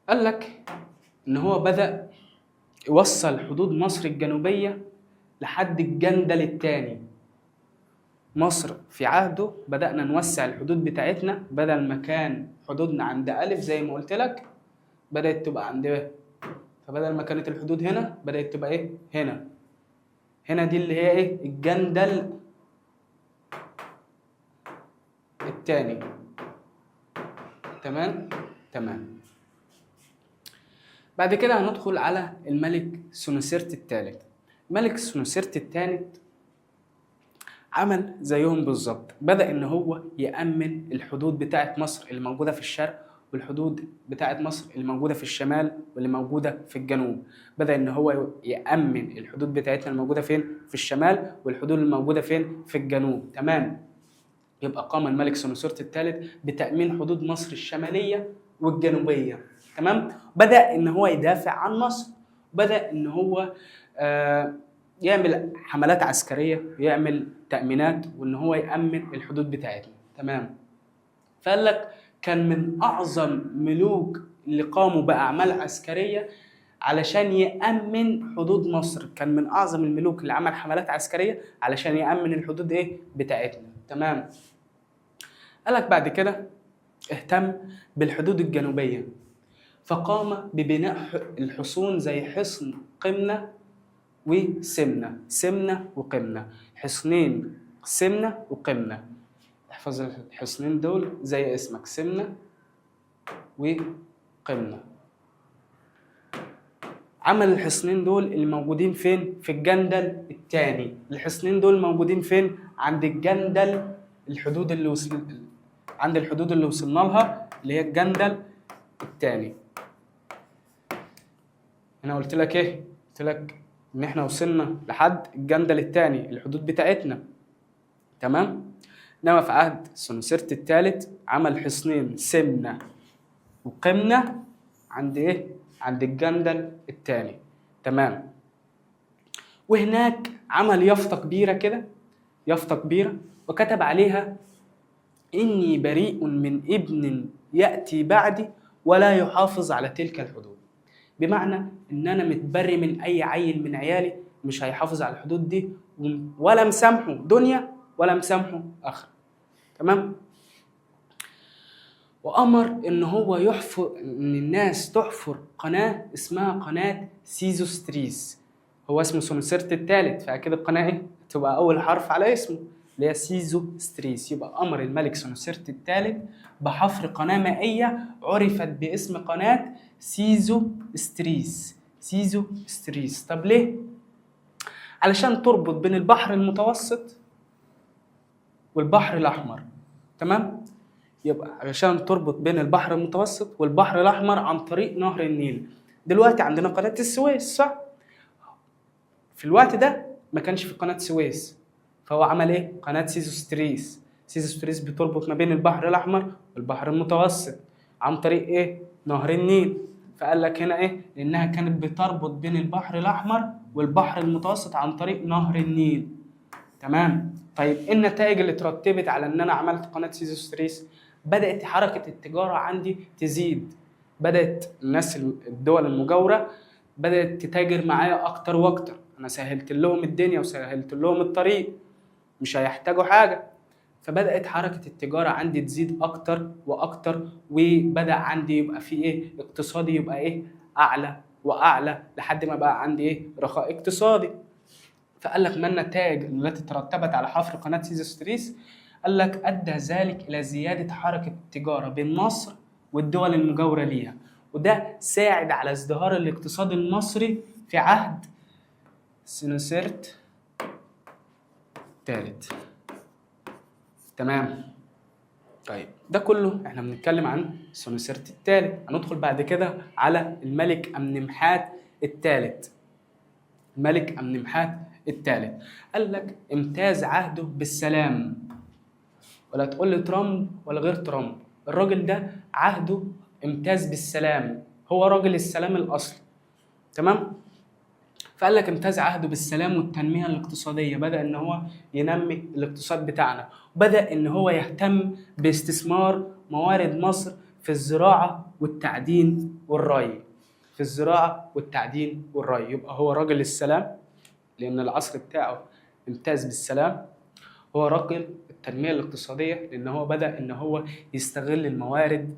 قال لك إن هو بدأ يوصل حدود مصر الجنوبية لحد الجندل الثاني. مصر في عهده بدأنا نوسع الحدود بتاعتنا، بدل ما كان حدودنا عند ألف زي ما قلت لك، بدأت تبقى عند ب. فبدل ما كانت الحدود هنا بدأت تبقى إيه؟ هنا. هنا دي اللي هي إيه؟ الجندل الثاني. تمام؟ تمام. بعد كده هندخل على الملك سنوسرت الثالث. الملك سنوسرت الثالث عمل زيهم بالظبط، بدأ إن هو يأمن الحدود بتاعة مصر اللي موجودة في الشرق، والحدود بتاعة مصر اللي موجودة في الشمال، واللي موجودة في الجنوب. بدأ إن هو يأمن الحدود بتاعتنا الموجودة فين؟ في الشمال، والحدود الموجودة فين؟ في الجنوب. تمام. يبقى قام الملك سنوسرت الثالث بتأمين حدود مصر الشمالية والجنوبية. تمام. بدأ إن هو يدافع عن مصر، بدأ إن هو يعمل حملات عسكرية ويعمل تأمينات وإن هو يأمن الحدود بتاعتنا. تمام. فقال لك كان من أعظم ملوك اللي قاموا بأعمال عسكرية علشان يأمن حدود مصر، كان من أعظم الملوك اللي عمل حملات عسكرية علشان يأمن الحدود إيه بتاعتنا. تمام. قال لك بعد كده اهتم بالحدود الجنوبية، فقام ببناء الحصون زي حصن قمنة وسمنة، سمنة وقمنة، حصنين سمنة وقمنة. احفظ الحصنين دول زي اسمك، سمنة وقمنة. عمل الحصنين دول اللي موجودين فين؟ في الجندل الثاني. الحصنين دول موجودين فين؟ عند الجندل، الحدود اللي وصل عند الحدود اللي وصلنا لها اللي هي الجندل الثاني. انا قلت لك ايه؟ قلت لك ان احنا وصلنا لحد الجندل الثاني، الحدود بتاعتنا. تمام؟ انما في عهد سنوسرت الثالث عمل حصنين سمنه وقمنه عند ايه؟ عند الجندل الثاني. تمام. وهناك عمل يافطة كبيرة كده، يافطة كبيرة، وكتب عليها اني بريء من ابن ياتي بعدي ولا يحافظ على تلك الحدود. بمعنى ان انا متبري من اي عيل من عيالي مش هيحافظ على الحدود دي، ولا مسامحة دنيا ولا مسامحة اخره. تمام. وامر ان هو يحفر، ان الناس تحفر قناة اسمها قناة سيزوستريس. هو اسمه سونوسرت الثالث، فاكيد القناة ايه تبقى اول حرف على اسمه اللي هي سيزوستريس. يبقى امر الملك سونوسرت الثالث بحفر قناة مائية عرفت باسم قناة سيزوستريس. سيزوستريس. طب ليه؟ علشان تربط بين البحر المتوسط والبحر الاحمر. تمام؟ يبقى علشان تربط بين البحر المتوسط والبحر الاحمر عن طريق نهر النيل. دلوقتي عندنا قناة السويس، صح؟ في الوقت ده ما كانش في قناة سويس، فهو عمل ايه؟ قناة سيزوستريس. سيزوستريس بتربط ما بين البحر الاحمر والبحر المتوسط عن طريق ايه؟ نهر النيل. فقال لك هنا ايه؟ لانها كانت بتربط بين البحر الاحمر والبحر المتوسط عن طريق نهر النيل. تمام. طيب ايه النتائج اللي ترتبت على ان انا عملت قناة سيزوستريس؟ بدات حركة التجارة عندي تزيد، بدات الناس الدول المجاورة بدات تتاجر معايا اكتر واكتر. انا سهلت لهم الدنيا وسهلت لهم الطريق، مش هيحتاجوا حاجة. فبدات حركة التجارة عندي تزيد اكتر واكتر، وبدا عندي يبقى في ايه؟ اقتصادي يبقى ايه؟ اعلى واعلى، لحد ما بقى عندي ايه؟ رخاء اقتصادي. فقال لك ما النتائج التي ترتبت على حفر قناة سيزوستريس؟ قال لك ادى ذلك الى زيادة حركة التجارة بين مصر والدول المجاورة ليها، وده ساعد على ازدهار الاقتصاد المصري في عهد سنوسرت الثالث. تمام. طيب ده كله احنا بنتكلم عن سنوسرت الثالث. هندخل بعد كده على الملك امنمحات الثالث. الملك امنمحات الثالث قال لك امتاز عهده بالسلام، ولا تقول لي ترامب ولا غير ترامب، الراجل ده عهده امتاز بالسلام، هو راجل السلام الاصلي. تمام. فقال لك امتاز عهده بالسلام والتنمية الاقتصادية، بدا ان هو ينمي الاقتصاد بتاعنا، بدا ان هو يهتم باستثمار موارد مصر في الزراعة والتعدين والري. في الزراعة والتعدين والري. يبقى هو راجل السلام لان العصر بتاعه امتاز بالسلام، هو راجل التنمية الاقتصادية لان هو بدا ان هو يستغل الموارد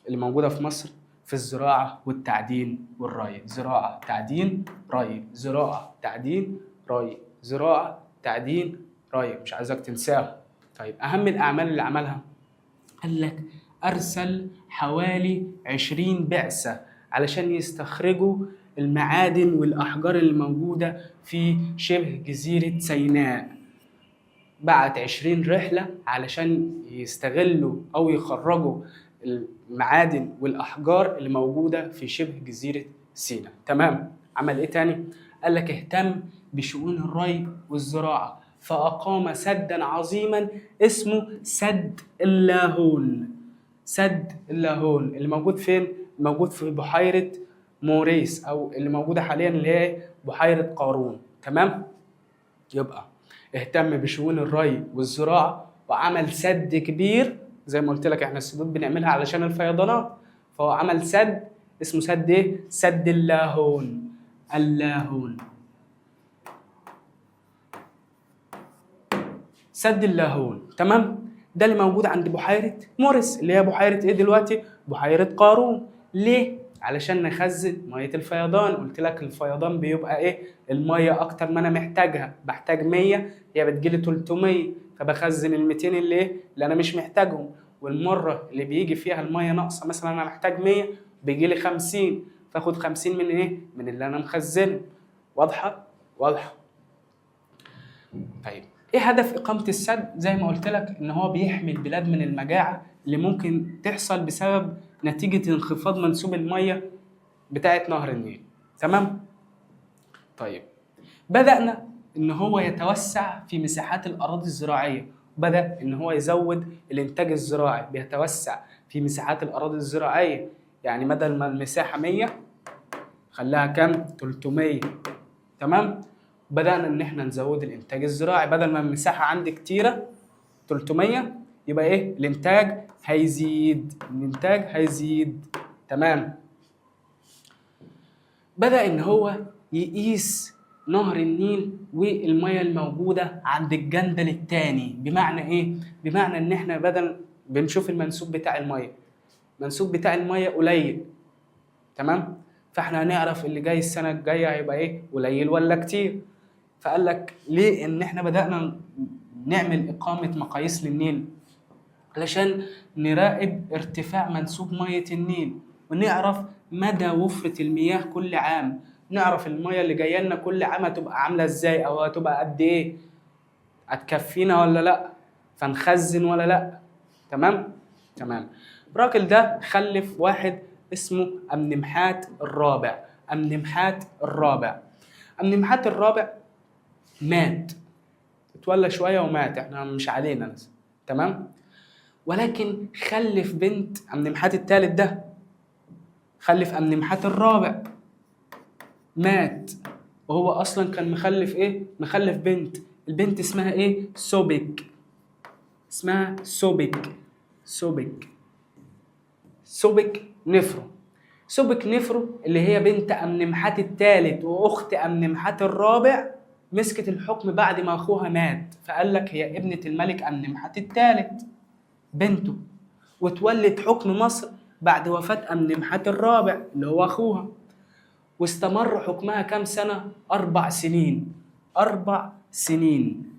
اللي موجودة في مصر في الزراعة والتعدين والري. زراعة تعدين ري، زراعة تعدين ري، زراعة تعدين ري، مش عايزك تنساه. طيب اهم الاعمال اللي عملها، قال لك ارسل حوالي 20 بعثه علشان يستخرجوا المعادن والاحجار اللي موجودة في شبه جزيرة سيناء. بعت 20 رحله علشان يستغلوا او يخرجوا المعادن والاحجار اللي موجودة في شبه جزيرة سيناء. تمام. عمل ايه تاني؟ قال لك اهتم بشؤون الري والزراعة، فاقام سدا عظيما اسمه سد اللاهون. سد اللاهون اللي موجود فين؟ موجود في بحيرة موريس، او اللي موجودة حاليا اللي هي بحيرة قارون. تمام؟ يبقى اهتم بشؤون الري والزراعة وعمل سد كبير. زي ما قلت لك احنا السدود بنعملها علشان الفيضانات، فهو عمل سد اسمه سد ايه؟ سد اللاهون. اللاهون، سد اللاهون. تمام؟ ده اللي موجود عند بحيرة موريس اللي هي بحيرة ايه دلوقتي؟ بحيرة قارون. ليه؟ علشان نخزن مية الفيضان. قلت لك الفيضان بيبقى ايه؟ المية اكتر ما انا محتاجها، بحتاج 100 هي بتجيلي 300، فبخزن ال 200 اللي ايه؟ اللي انا مش محتاجهم. والمرة اللي بيجي فيها المية ناقصة، مثلا انا محتاج 100 بيجيلي 50، فاخد 50 من ايه؟ من اللي انا مخزنة. واضحة؟ واضحة. طيب ايه هدف اقامة السد؟ زي ما قلت لك ان هو بيحمي البلاد من المجاعة اللي ممكن تحصل بسبب نتيجة انخفاض منسوب المية بتاعة نهر النيل. تمام؟ طيب بدأنا ان هو يتوسع في مساحات الأراضي الزراعية، بدأ ان هو يزود الإنتاج الزراعي، بيتوسع في مساحات الأراضي الزراعية. يعني بدل ما المساحة 100 خلاها كام؟ 300. تمام؟ بدأنا إن إحنا نزود الإنتاج الزراعي، بدل ما المساحة عندي كتيرة 300 يبقى إيه؟ الإنتاج هيزيد، الإنتاج هيزيد. تمام؟ بدأ إن هو يقيس نهر النيل والمية الموجودة عند الجندل الثاني. بمعنى إيه؟ بمعنى إن إحنا بدل بنشوف المنسوب بتاع المية، المنسوب بتاع المية قليل، تمام؟ فإحنا هنعرف اللي جاي السنة الجاية هيبقى إيه؟ قليل ولا كتير. فقال لك ليه إن إحنا بدأنا نعمل إقامة مقاييس للنيل؟ علشان نراقب ارتفاع منسوب مية النيل ونعرف مدى وفرة المياه كل عام، نعرف المية اللي جاية لنا كل عام هتبقى عاملة ازاي او هتبقى قد ايه، هتكفينا ولا لا، فنخزن ولا لا. تمام؟ تمام. الراجل ده خلف واحد اسمه أمنمحات الرابع. أمنمحات الرابع، أمنمحات الرابع مات، اتولى شوية ومات، احنا مش علينا لسه. تمام؟ ولكن خلف بنت. أمنمحات الثالث ده خلف أمنمحات الرابع، مات، وهو أصلا كان مخلف إيه؟ مخلف بنت. البنت اسمها إيه؟ سوبك. اسمها سوبك. سوبك، سوبك نفرو. سوبك نفرو اللي هي بنت أمنمحات الثالث وأخت أمنمحات الرابع، مسكت الحكم بعد ما أخوها مات. فقال لك هي ابنة الملك أمنمحات الثالث، بنته، وتولت حكم مصر بعد وفاة أمنمحات الرابع اللي هو أخوها. واستمر حكمها كام سنة؟ 4 سنين. 4 سنين.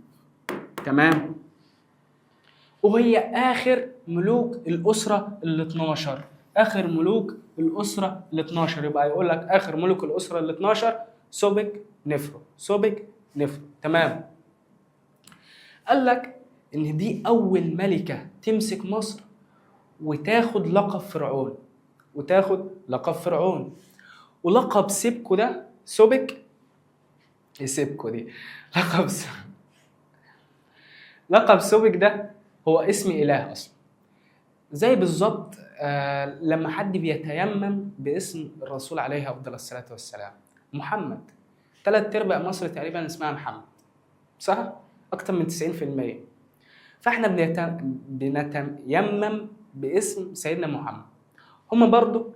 تمام؟ وهي آخر ملوك الأسرة ال 12. آخر ملوك الأسرة ال 12. يبقى يقول لك آخر ملوك الأسرة ال 12 سوبك نفرو. سوبك نفرو. تمام؟ قال لك إن دي أول ملكة تمسك مصر وتاخد لقب فرعون، وتاخد لقب فرعون. ولقب سيبكو ده، سوبك، ايه سيبكو دي؟ لقب سوبك ده هو اسم إله أصلا، زي بالظبط لما حد بيتيمم باسم الرسول عليه أفضل الصلاة والسلام، محمد. 3/4 مصر تقريبا اسمها محمد، صح؟ أكتر من 90%. فإحنا بنتيمم باسم سيدنا محمد. هما برضو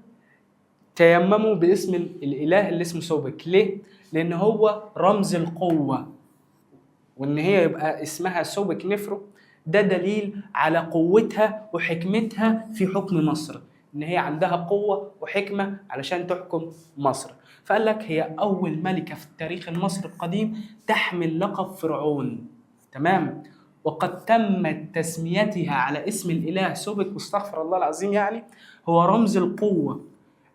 تيمموا باسم الإله اللي اسمه سوبك. ليه؟ لأن هو رمز القوة، وإن هي يبقى اسمها سوبك نفرو ده دليل على قوتها وحكمتها في حكم مصر، إن هي عندها قوة وحكمة علشان تحكم مصر. فقال لك هي أول ملكة في التاريخ المصري القديم تحمل لقب فرعون. تمام؟ وقد تمت تسميتها على اسم الإله سوبك، واستغفر الله العظيم، يعني هو رمز القوة،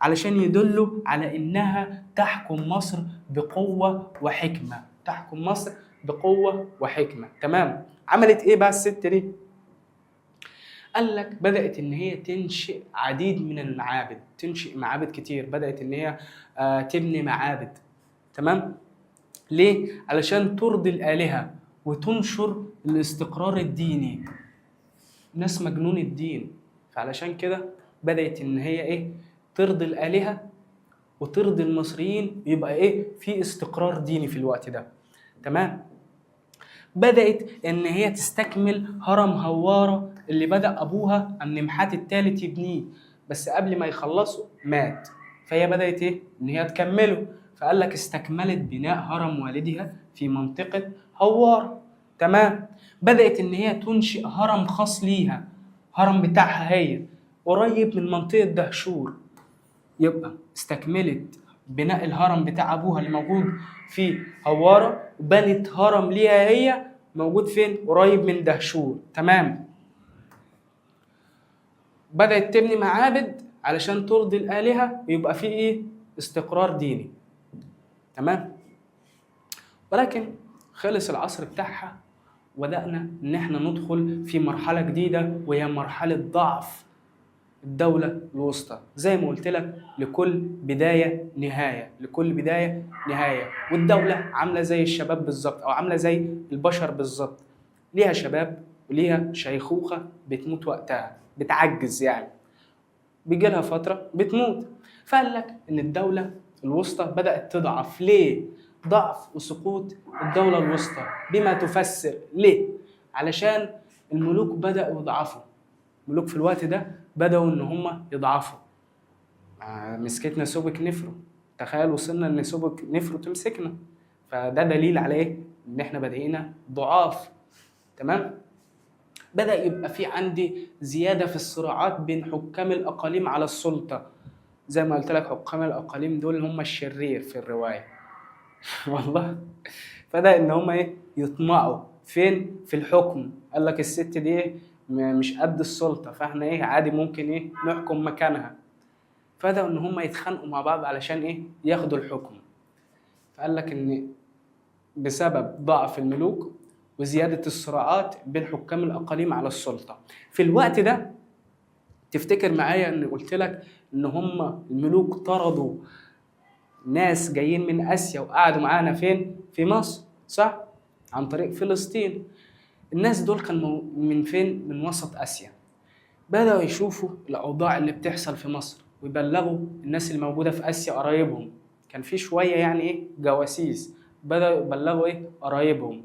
علشان يدلوا على إنها تحكم مصر بقوة وحكمة. تحكم مصر بقوة وحكمة. تمام؟ عملت إيه بقى الست دي؟ قال لك بدأت إن هي تنشئ عديد من المعابد، تنشئ معابد كتير، بدأت إن هي تبني معابد. تمام؟ ليه؟ علشان ترضي الآلهة وتنشر الاستقرار الديني. ناس مجنون الدين، فعلشان كده بدأت إن هي إيه؟ ترضي الآلهة وترضي المصريين، يبقى إيه؟ في استقرار ديني في الوقت ده. تمام. بدأت إن هي تستكمل هرم هوارة اللي بدأ أبوها أمنمحات الثالث يبنيه، بس قبل ما يخلصه مات، فهي بدأت إيه؟ إن هي تكمله. فقال لك استكملت بناء هرم والدها في منطقة هوارة. تمام. بدأت إن هي تنشئ هرم خاص ليها، هرم بتاعها هي، قريب من منطقة دهشور. يبقى استكملت بناء الهرم بتاع أبوها اللي موجود في هوارة، وبنت هرم ليها هي موجود فين؟ قريب من دهشور. تمام. بدأت تبني معابد علشان ترضي الآلهة ويبقى فيه إيه؟ استقرار ديني. تمام. ولكن خلص العصر بتاعها، وبدأنا إن إحنا ندخل في مرحلة جديدة، وهي مرحلة ضعف الدولة الوسطى. زي ما قلت لك، لكل بداية نهاية، لكل بداية نهاية. والدولة عاملة زي الشباب بالظبط، أو عاملة زي البشر بالظبط، ليها شباب وليها شيخوخة بتموت وقتها، بتعجز يعني، بيجي لها فترة بتموت. فقال لك إن الدولة الوسطى بدأت تضعف. ليه؟ ضعف وسقوط الدولة الوسطى بما تفسر ليه؟ علشان الملوك بدأوا يضعفوا. الملوك في الوقت ده بدأوا إن هم يضعفوا. مسكتنا سوبك نفرو، تخيل وصلنا إن سوبك نفرو تمسكنا، فده دليل على إيه؟ إن إحنا بدأنا ضعاف. تمام؟ بدأ يبقى في عندي زيادة في الصراعات بين حكام الأقاليم على السلطة. زي ما قلت لك حكام الأقاليم دول هم الشرير في الرواية والله. فبدأ إن هم إيه؟ يطمعوا فين؟ في الحكم. قال لك الست دي إيه؟ مش قد السلطة، فإحنا إيه؟ عادي ممكن إيه؟ نحكم مكانها. فبدأوا إن هم يتخانقوا مع بعض علشان إيه؟ ياخدوا الحكم. فقال لك إن بسبب ضعف الملوك وزيادة الصراعات بين حكام الأقاليم على السلطة في الوقت ده. تفتكر معايا إن قلت لك إن هم الملوك طردوا ناس جايين من آسيا وقعدوا معانا فين؟ في مصر، صح؟ عن طريق فلسطين. الناس دول كانوا من فين؟ من وسط آسيا. بدأوا يشوفوا الأوضاع اللي بتحصل في مصر ويبلغوا الناس اللي موجودة في آسيا قرايبهم. كان في شوية يعني إيه؟ جواسيس. بدأوا يبلغوا إيه؟ قرايبهم.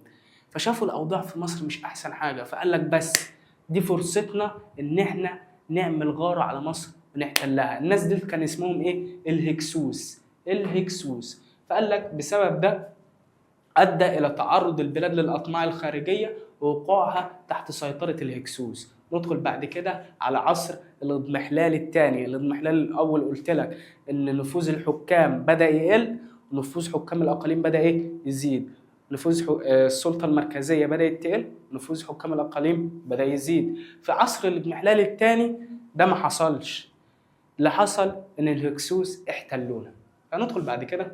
فشافوا الأوضاع في مصر مش أحسن حاجة، فقال لك بس دي فرصتنا إن إحنا نعمل غارة على مصر ونحتلها. الناس دي كان اسمهم إيه؟ الهكسوس. الهكسوس. فقال لك بسبب ده أدى إلى تعرض البلاد للأطماع الخارجية ووقوعها تحت سيطرة الهكسوس. ندخل بعد كده على عصر الاضمحلال الثاني. الاضمحلال الأول قلت لك إن نفوذ الحكام بدأ يقل، ونفوذ حكام الأقاليم بدأ إيه؟ يزيد. نفوذ السلطة المركزية بدأت تقل، نفوذ حكام الأقاليم بدأ يزيد. في عصر الاضمحلال الثاني ده ما حصلش. اللي حصل إن الهكسوس احتلونا. فندخل بعد كده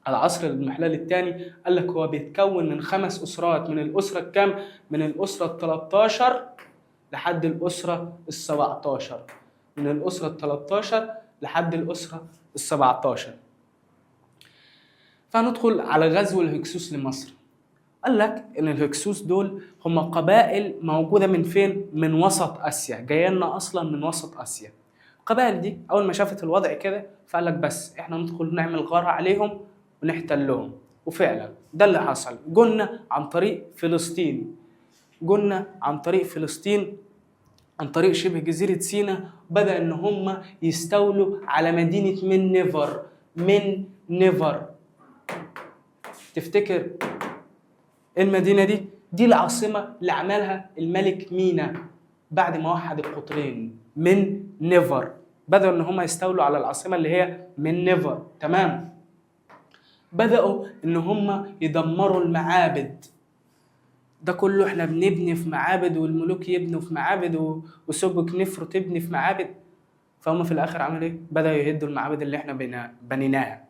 على عصر الاضمحلال الثاني. قال لك هو بيتكون من 5 أسرات، من الأسرة الكام؟ من الأسرة ال13 لحد الأسرة ال17. من الأسرة ال13 لحد الأسرة ال17. فندخل على غزو الهكسوس لمصر. قال لك إن الهكسوس دول هم قبائل موجودة من فين؟ من وسط آسيا، جاية لنا أصلا من وسط آسيا. القبائل دي أول ما شافت الوضع كده فقال لك بس إحنا ندخل نعمل غارة عليهم ونحتلهم. وفعلا ده اللي حصل. جولنا عن طريق فلسطين، جولنا عن طريق فلسطين، عن طريق شبه جزيرة سيناء. بدأ إن هم يستولوا على مدينة من نيفر. من نيفر، تفتكر إيه المدينة دي؟ دي العاصمة اللي عملها الملك مينا بعد ما وحد القطرين. من نيفر بدأوا إن هم يستولوا على العاصمة اللي هي من نيفر. تمام. بدأوا إن هم يدمروا المعابد. ده كله احنا بنبني في معابد، والملوك يبنوا في معابد، وسبك نفرو تبني في معابد. فهم في الآخر عملوا إيه؟ بدأوا يهدوا المعابد اللي احنا بنيناها.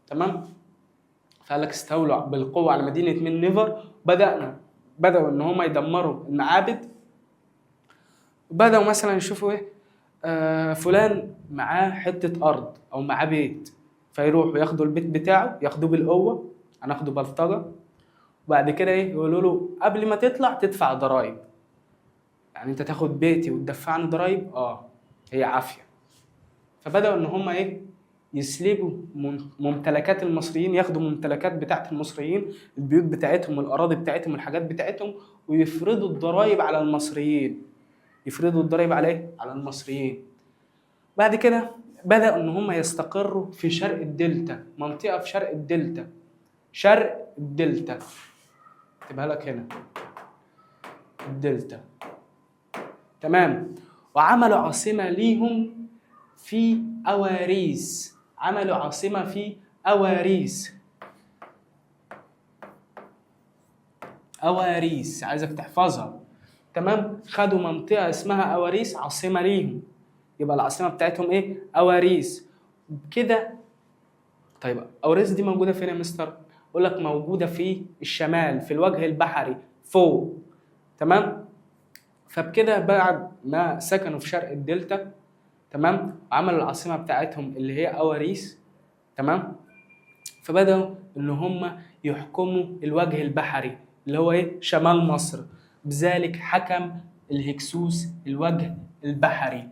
تمام؟ فقال لك استولوا بالقوة على مدينة من نيفر. بدأوا إن هم يدمروا المعابد. بدأوا مثلا يشوفوا إيه؟ فلان معاه حتة أرض أو معاه بيت، فيروحوا ياخدوا البيت بتاعه، ياخدوه بالقوة، هناخده بلطجة. وبعد كده إيه؟ يقولوا له قبل ما تطلع تدفع ضرايب. يعني أنت تاخد بيتي وتدفعني ضرايب؟ هي عافية. فبدأوا إن هم إيه؟ يسلبوا ممتلكات المصريين، ياخدوا ممتلكات بتاعت المصريين، البيوت بتاعتهم والأراضي بتاعتهم والحاجات بتاعتهم، ويفرضوا الضرائب على المصريين. يفرضوا الضرائب على ايه؟ على المصريين. بعد كده بدأوا إن هم يستقروا في شرق الدلتا، منطقة في شرق الدلتا، شرق الدلتا، اكتبها لك هنا الدلتا، تمام. وعملوا عاصمة ليهم في أواريس، عملوا عاصمة في أواريس. أواريس عايزك تحفظها، تمام. خدوا منطقة اسمها أواريس عاصمة ليهم، يبقى العاصمة بتاعتهم إيه؟ أواريس كده. طيب أواريس دي موجودة فين يا مستر؟ أقول لك موجودة في الشمال، في الوجه البحري فوق، تمام. فبكده بعد ما سكنوا في شرق الدلتا، تمام، وعملوا العاصمة بتاعتهم اللي هي أواريس، تمام، فبدأوا إن هم يحكموا الوجه البحري اللي هو إيه؟ شمال مصر. بذلك حكم الهكسوس الوجه البحري.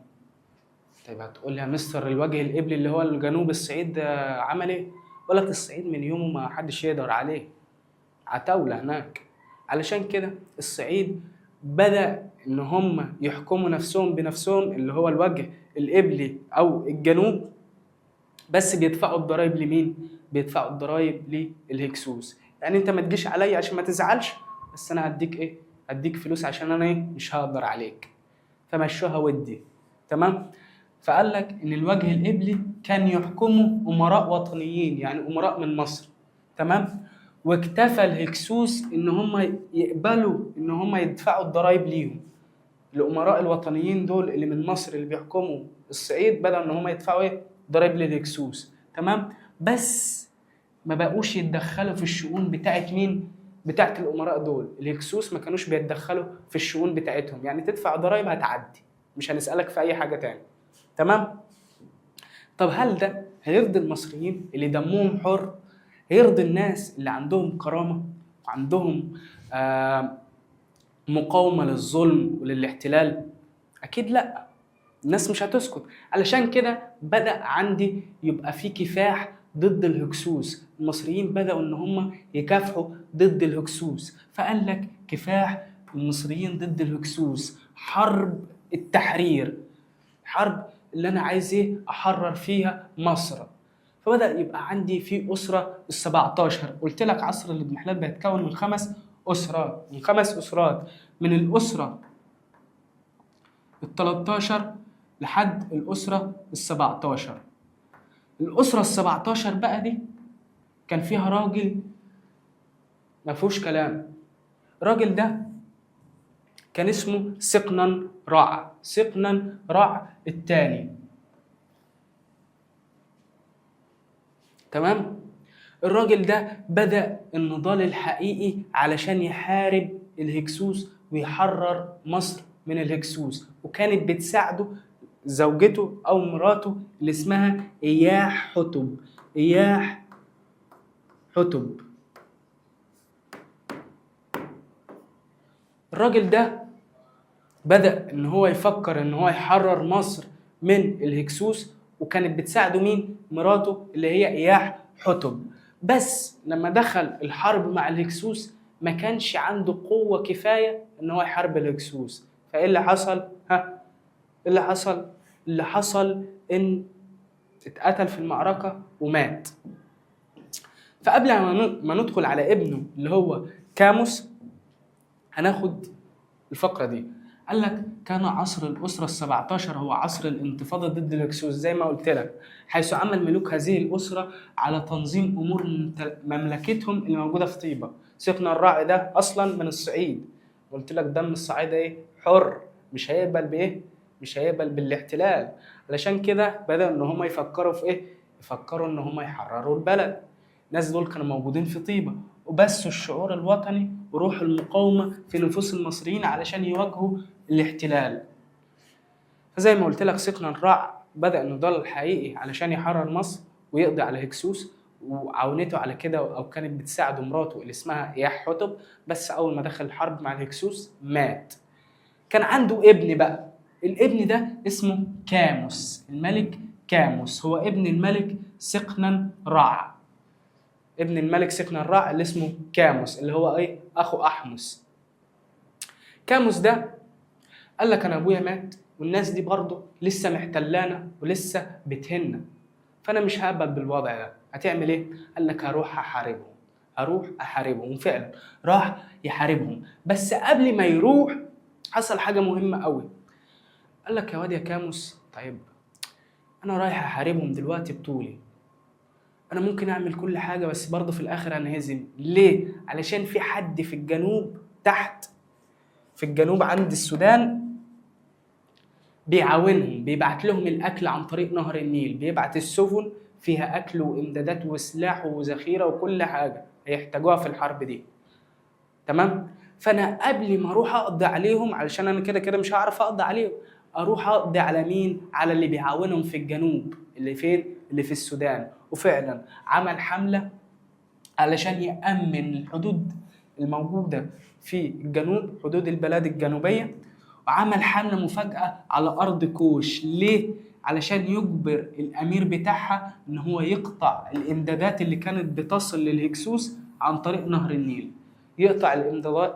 طيب هتقول لي يا مستر الوجه القبلي اللي هو الجنوب الصعيد ده عمل إيه؟ أقول لك الصعيد من يومه ما حدش يقدر عليه، عتاولة هناك. علشان كده الصعيد بدأ إن هم يحكموا نفسهم بنفسهم، اللي هو الوجه القبلي أو الجنوب، بس بيدفعوا الضرايب لمين؟ بيدفعوا الضرايب للهكسوس. يعني أنت ما تجيش عليا عشان ما تزعلش، بس أنا هديك إيه؟ هديك فلوس عشان أنا إيه؟ مش هقدر عليك. فمشوها ودي، تمام؟ فقال لك إن الوجه القبلي كان يحكمه أمراء وطنيين، يعني أمراء من مصر، تمام؟ واكتفى الهكسوس إن هم يقبلوا إن هم يدفعوا الضرايب ليهم. الأمراء الوطنيين دول اللي من مصر اللي بيحكموا الصعيد بدأوا إن هم يدفعوا إيه؟ ضرايب للهكسوس، تمام؟ بس ما بقوش يتدخلوا في الشؤون بتاعت مين؟ بتاعت الأمراء دول. الهكسوس ما كانوش بيتدخلوا في الشؤون بتاعتهم، يعني تدفع ضرايب هتعدي، مش هنسألك في أي حاجة تاني، تمام؟ طب هل ده هيرضي المصريين اللي دمهم حر؟ هيرضي الناس اللي عندهم كرامة وعندهم مقاومة للظلم وللاحتلال؟ أكيد لأ، الناس مش هتسكت. علشان كده بدأ عندي يبقى في كفاح ضد الهكسوس. المصريين بدأوا إن هم يكافحوا ضد الهكسوس. فقال لك كفاح المصريين ضد الهكسوس، حرب التحرير، حرب اللي أنا عايز إيه؟ أحرر فيها مصر. فبدأ يبقى عندي في أسرة ال17. قلت لك عصر الاضمحلال بيتكون من 5 أسرات، من 5 أسرات، من الأسرة ال13 لحد الأسرة ال17. الأسرة ال17 بقى دي كان فيها راجل ما فيهوش كلام. الراجل ده كان اسمه سقنن رع، سقنن رع الثاني، تمام؟ الراجل ده بدأ النضال الحقيقي علشان يحارب الهكسوس ويحرر مصر من الهكسوس، وكانت بتساعده زوجته أو مراته اللي اسمها إياح حتب. إياح حتب. الراجل ده بدأ إن هو يفكر إن هو يحرر مصر من الهكسوس، وكانت بتساعده مين؟ مراته اللي هي إياح حتب. بس لما دخل الحرب مع الهكسوس ما كانش عنده قوة كفاية إن هو يحارب الهكسوس. فإيه اللي حصل؟ ها؟ إيه اللي حصل؟ اللي حصل إن اتقتل في المعركة ومات. فقبل ما ندخل على ابنه اللي هو كاموس هناخد الفقرة دي. قال لك كان عصر الأسرة ال17 هو عصر الانتفاضة ضد الهكسوس زي ما قلت لك، حيث عمل ملوك هذه الأسرة على تنظيم أمور مملكتهم اللي موجودة في طيبة. سقنن الرع ده أصلا من الصعيد، قلت لك دم الصعيد إيه؟ حر، مش هيقبل بإيه؟ مش هيقبل بالاحتلال. علشان كده بدأوا إن هم يفكروا في إيه؟ يفكروا إن هم يحرروا البلد. الناس دول كانوا موجودين في طيبة، وبثوا الشعور الوطني وروح المقاومة في نفوس المصريين علشان يواجهوا الاحتلال. فزي ما قلت لك سقنن رع بدأ النضال الحقيقي علشان يحرر مصر ويقضي على هكسوس، وعاونته على كده او كانت بتساعده مراته اللي اسمها إياح حتب. بس اول ما دخل الحرب مع الهكسوس مات. كان عنده ابن بقى، الابن ده اسمه كاموس، الملك كاموس، هو ابن الملك سقنا رع. ابن الملك سقنا رع اللي اسمه كاموس، اللي هو ايه؟ اخو احمس. كاموس ده قال لك انا ابويا مات والناس دي برضه لسه محتلانا ولسه بتهنا، فانا مش هقبل بالوضع ده. هتعمل ايه؟ قال لك هروح احاربهم، هروح احاربهم. وفعلا راح يحاربهم. بس قبل ما يروح حصل حاجة مهمة قوي. قال لك يا واد يا كاموس، طيب انا رايح احاربهم دلوقتي بطولي، انا ممكن اعمل كل حاجة بس برضه في الاخر هنهزم. ليه؟ علشان في حد في الجنوب تحت، في الجنوب عند السودان، بيعاونهم، بيبعت لهم الاكل عن طريق نهر النيل، بيبعت السفن فيها اكل وامدادات وسلاح وذخيره وكل حاجة هيحتاجوها في الحرب دي. تمام؟ فانا قبل ما اروح اقضي عليهم، علشان انا كده كده مش هعرف اقضي عليهم، اروح اقضي على مين؟ على اللي بيعاونهم في الجنوب، اللي فين؟ اللي في السودان. وفعلا عمل حمله علشان يأمن الحدود الموجودة في الجنوب، حدود البلاد الجنوبية. وعمل حملة مفاجأة على أرض كوش. ليه؟ علشان يجبر الأمير بتاعها إن هو يقطع الإمدادات اللي كانت بتصل للهكسوس عن طريق نهر النيل. يقطع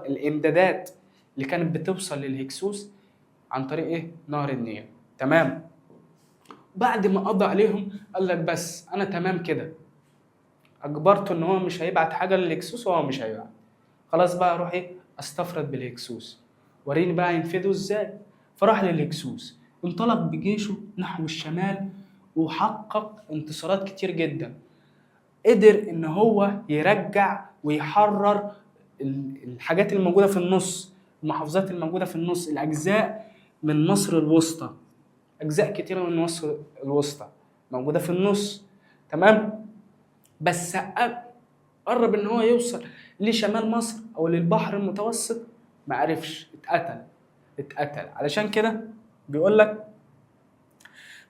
الإمدادات اللي كانت بتوصل للهكسوس عن طريق إيه؟ نهر النيل. تمام؟ بعد ما قضى عليهم قال لك بس أنا تمام كده، أجبرته إن هو مش هيبعت حاجة للهكسوس وهو مش هيبعت. خلاص بقى أروح إيه؟ أستفرد بالهكسوس، وريني بقى ينفذوا إزاي. فراح للهكسوس، انطلق بجيشه نحو الشمال وحقق انتصارات كتير جدا. قدر إن هو يرجع ويحرر الحاجات الموجودة في النص، المحافظات الموجودة في النص، الأجزاء من مصر الوسطى، أجزاء كتيرة من مصر الوسطى موجودة في النص. تمام؟ بس قرب إن هو يوصل لشمال مصر أو للبحر المتوسط، ما عرفش، اتقتل. علشان كده بيقول لك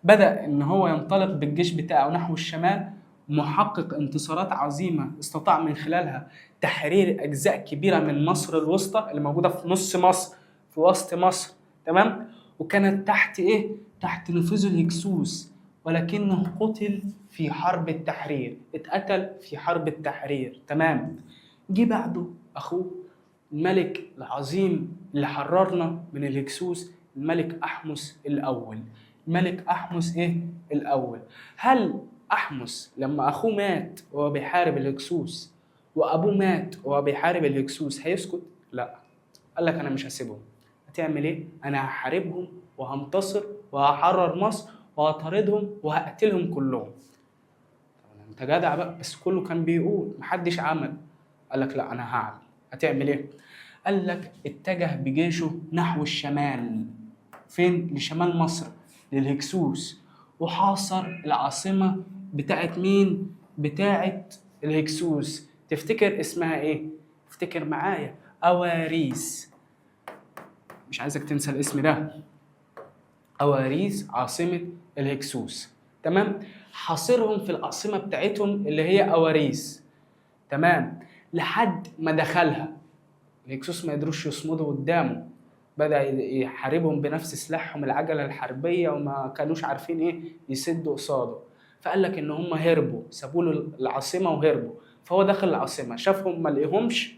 بدأ إن هو ينطلق بالجيش بتاعه نحو الشمال، محقق انتصارات عظيمة استطاع من خلالها تحرير أجزاء كبيرة من مصر الوسطى اللي موجودة في نص مصر، في وسط مصر. تمام؟ وكانت تحت إيه؟ تحت نفوذ الهكسوس، ولكنه قتل في حرب التحرير، اتقتل في حرب التحرير. تمام؟ جه بعده أخوه الملك العظيم اللي حررنا من الهكسوس، الملك أحمس الأول. الملك أحمس إيه؟ الأول. هل أحمس لما أخوه مات وهو بيحارب الهكسوس وأبوه مات وهو بيحارب الهكسوس هيسكت؟ لا، قال لك أنا مش هسيبهم. هتعمل إيه؟ أنا هحاربهم وهنتصر وهحرر مصر وهطاردهم وهقتلهم كلهم. طب أنت جدع بقى، بس كله كان بيقول محدش عمل. قال لك لا أنا هعمل. هتعمل إيه؟ قال لك اتجه بجيشه نحو الشمال. فين؟ لشمال مصر، للهكسوس، وحاصر العاصمة بتاعت مين؟ بتاعت الهكسوس. تفتكر اسمها ايه؟ افتكر معايا، أواريس. مش عايزك تنسى الاسم ده، أواريس عاصمة الهكسوس. تمام؟ حاصرهم في العاصمة بتاعتهم اللي هي أواريس. تمام؟ لحد ما دخلها الهكسوس ما قدروش يصمدوا قدامه، بدأ يحاربهم بنفس سلاحهم العجلة الحربية، وما كانوش عارفين ايه يسدوا قصاده. فقال لك ان هم هربوا، سابوا له العاصمة وهربوا. فهو دخل العاصمة شافهم ما لقيهمش،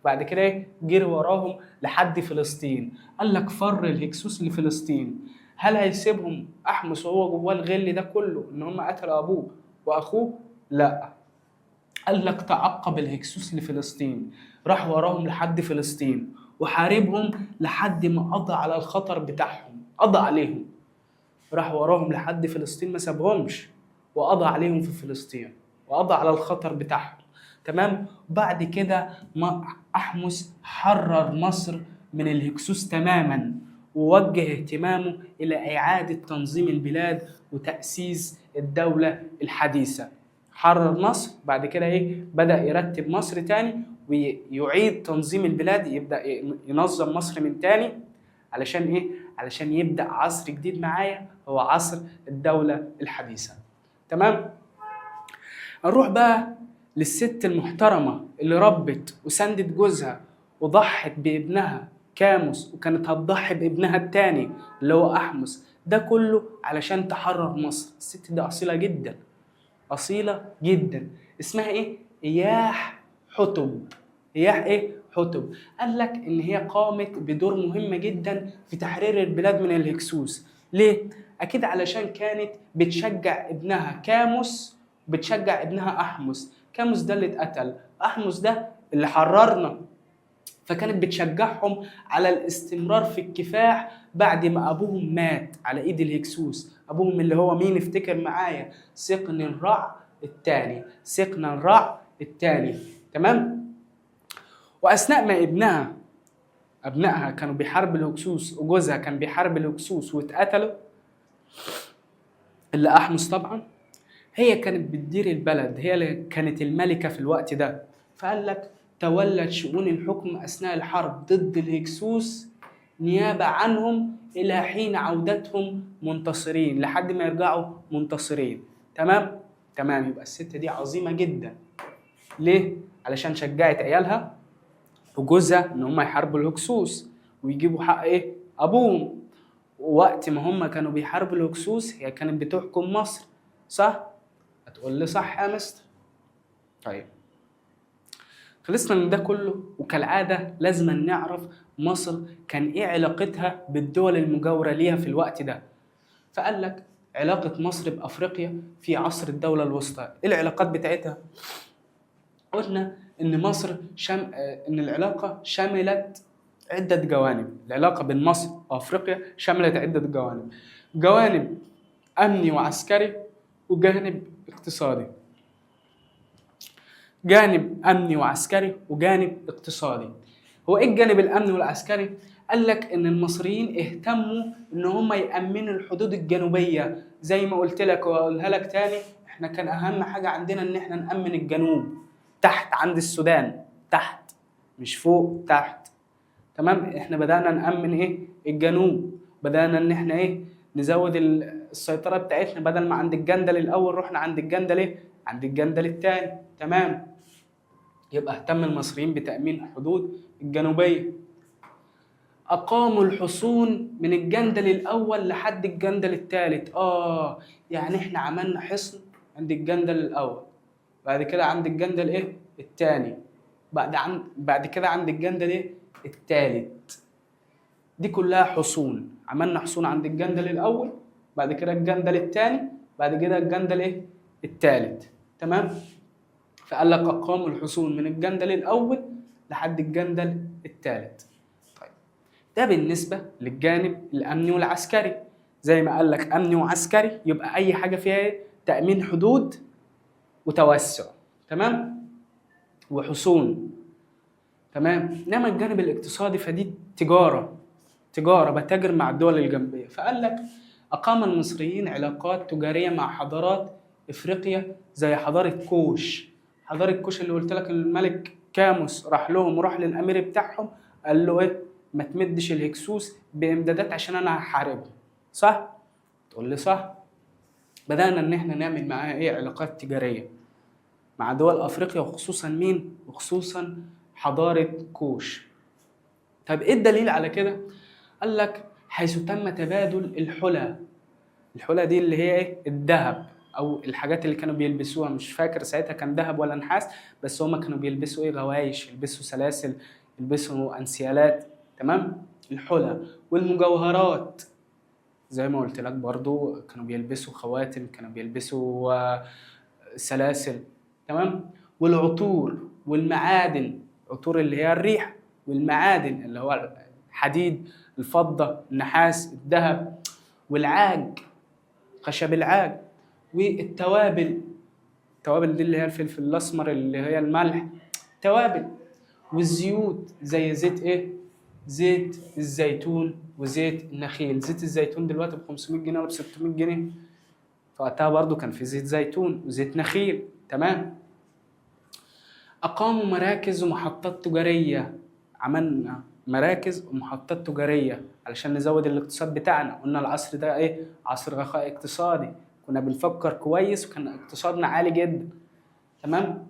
بعد كده ايه؟ جري وراهم لحد فلسطين. قال لك فر الهكسوس لفلسطين. هل هيسيبهم أحمس وهو جواه الغل ده كله ان هم قتلوا ابوه واخوه؟ لا. قال لك تعقب الهكسوس لفلسطين، راح وراهم لحد فلسطين وحاربهم لحد ما قضى على الخطر بتاعهم، قضى عليهم. راح وراهم لحد فلسطين ما سابهمش، وقضى عليهم في فلسطين وقضى على الخطر بتاعهم. تمام؟ بعد كده ما أحمس حرر مصر من الهكسوس تماما، ووجه اهتمامه إلى إعادة تنظيم البلاد وتأسيس الدولة الحديثة. حرر مصر، بعد كده إيه؟ بدأ يرتب مصر تاني ويعيد تنظيم البلاد، يبدأ ينظم مصر من تاني. علشان إيه؟ علشان يبدأ عصر جديد معايا، هو عصر الدولة الحديثة. تمام؟ نروح بقى للست المحترمة اللي ربت وسندت جوزها وضحت بابنها كاموس، وكانت هتضحي بابنها التاني اللي هو أحمس، ده كله علشان تحرر مصر. الست دي أصيلة جدا. اصيلة جدا، اسمها ايه؟ اياح حتب. اياح ايه؟ حتب. قال لك ان هي قامت بدور مهم جدا في تحرير البلاد من الهكسوس. ليه؟ اكيد علشان كانت بتشجع ابنها كاموس، بتشجع ابنها احمس. كاموس ده اللي اتقتل، احمس ده اللي حررنا، فكانت بتشجعهم على الاستمرار في الكفاح بعد ما ابوهم مات على ايد الهكسوس. ابوهم اللي هو مين؟ افتكر معايا، سقن الرع الثاني، سقن الرع الثاني. تمام. واثناء ما ابنائها كانوا بيحاربوا الهكسوس وجوزها كان بيحارب الهكسوس واتقتلوا، اللي احمس طبعا، هي كانت بتدير البلد، هي اللي كانت الملكة في الوقت ده. فقال لك تولت شؤون الحكم أثناء الحرب ضد الهكسوس نيابة عنهم إلى حين عودتهم منتصرين، لحد ما يرجعوا منتصرين. تمام؟ تمام. يبقى الست دي عظيمة جدا. ليه؟ علشان شجعت عيالها وجوزها إن هم يحاربوا الهكسوس ويجيبوا حق إيه؟ أبوهم. ووقت ما هم كانوا بيحاربوا الهكسوس هي كانت بتحكم مصر، صح؟ هتقول لي صح يا مستر. طيب خلصنا من ده كله، وكالعادة لازم نعرف مصر كان ايه علاقتها بالدول المجاورة ليها في الوقت ده. فقال لك علاقة مصر بأفريقيا في عصر الدولة الوسطى، ايه العلاقات بتاعتها؟ قلنا ان مصر ان العلاقة شملت عدة جوانب. العلاقة بين مصر وأفريقيا شملت عدة جوانب، جوانب أمني وعسكري وجانب اقتصادي. جانب أمني وعسكري وجانب اقتصادي. هو إيه الجانب الأمني والعسكري؟ قال لك إن المصريين اهتموا إن هم يأمنوا الحدود الجنوبية، زي ما قلت لك وأقولها لك تاني، إحنا كان أهم حاجة عندنا إن إحنا نأمن الجنوب تحت عند السودان، تحت مش فوق، تحت. تمام. إحنا بدأنا نأمن إيه؟ الجنوب. بدأنا إن إحنا إيه؟ نزود السيطرة بتاعتنا، بدل ما عند الجندل الأول رحنا عند الجندل إيه؟ عند الجندل الثاني. تمام. يبقى اهتم المصريين بتأمين الحدود الجنوبية. أقاموا الحصون من الجندل الأول لحد الجندل الثالث. يعني إحنا عملنا حصن عند الجندل الأول، بعد كده عند الجندل إيه؟ الثاني، بعد كده عند الجندل إيه؟ الثالث. دي كلها حصون. عملنا حصون عند الجندل الأول، بعد كده الجندل الثاني، بعد كده الجندل إيه؟ الثالث. تمام. فقال لك أقاموا الحصون من الجندل الأول لحد الجندل الثالث. طيب ده بالنسبة للجانب الأمني والعسكري. زي ما قال لك أمني وعسكري، يبقى أي حاجة فيها إيه؟ تأمين حدود وتوسع. تمام، وحصون. تمام. إنما الجانب الاقتصادي فدي تجارة، تجارة، بتاجر مع الدول الجنبية. فقال لك أقام المصريين علاقات تجارية مع حضارات إفريقيا زي حضارة كوش. حضارة كوش اللي قلت لك الملك كاموس راح لهم وراح للأمير بتاعهم قال له إيه؟ ما تمدش الهكسوس بإمدادات عشان أنا هحاربهم، صح؟ تقول لي صح. بدأنا إن إحنا نعمل معاه إيه؟ علاقات تجارية مع دول أفريقيا، وخصوصا مين؟ وخصوصا حضارة كوش. طب إيه الدليل على كده؟ قال لك حيث تم تبادل الحلى. الحلى دي اللي هي إيه؟ الذهب أو الحاجات اللي كانوا بيلبسوها، مش فاكر ساعتها كان ذهب ولا نحاس، بس هما كانوا بيلبسوا إيه؟ غوايش، يلبسوا سلاسل، يلبسوا أنسيالات. تمام؟ الحلى والمجوهرات زي ما قلت لك برضو كانوا بيلبسوا خواتم، كانوا بيلبسوا سلاسل. تمام؟ والعطور والمعادن، عطور اللي هي الريح، والمعادن اللي هو الحديد، الفضة، النحاس، الذهب، والعاج، خشب العاج، والتوابل. التوابل دي اللي هي الفلفل الأسمر، اللي هي الملح، توابل. والزيوت زي زيت إيه؟ زيت الزيتون وزيت النخيل. زيت الزيتون دلوقتي ب 500 جنيه ولا ب 600 جنيه، فوقتها برضو كان في زيت زيتون وزيت نخيل. تمام. أقاموا مراكز ومحطات تجارية. عملنا مراكز ومحطات تجارية علشان نزود الاقتصاد بتاعنا. قلنا العصر ده إيه؟ عصر رخاء اقتصادي، كنا بنفكر كويس وكان اقتصادنا عالي جدا. تمام.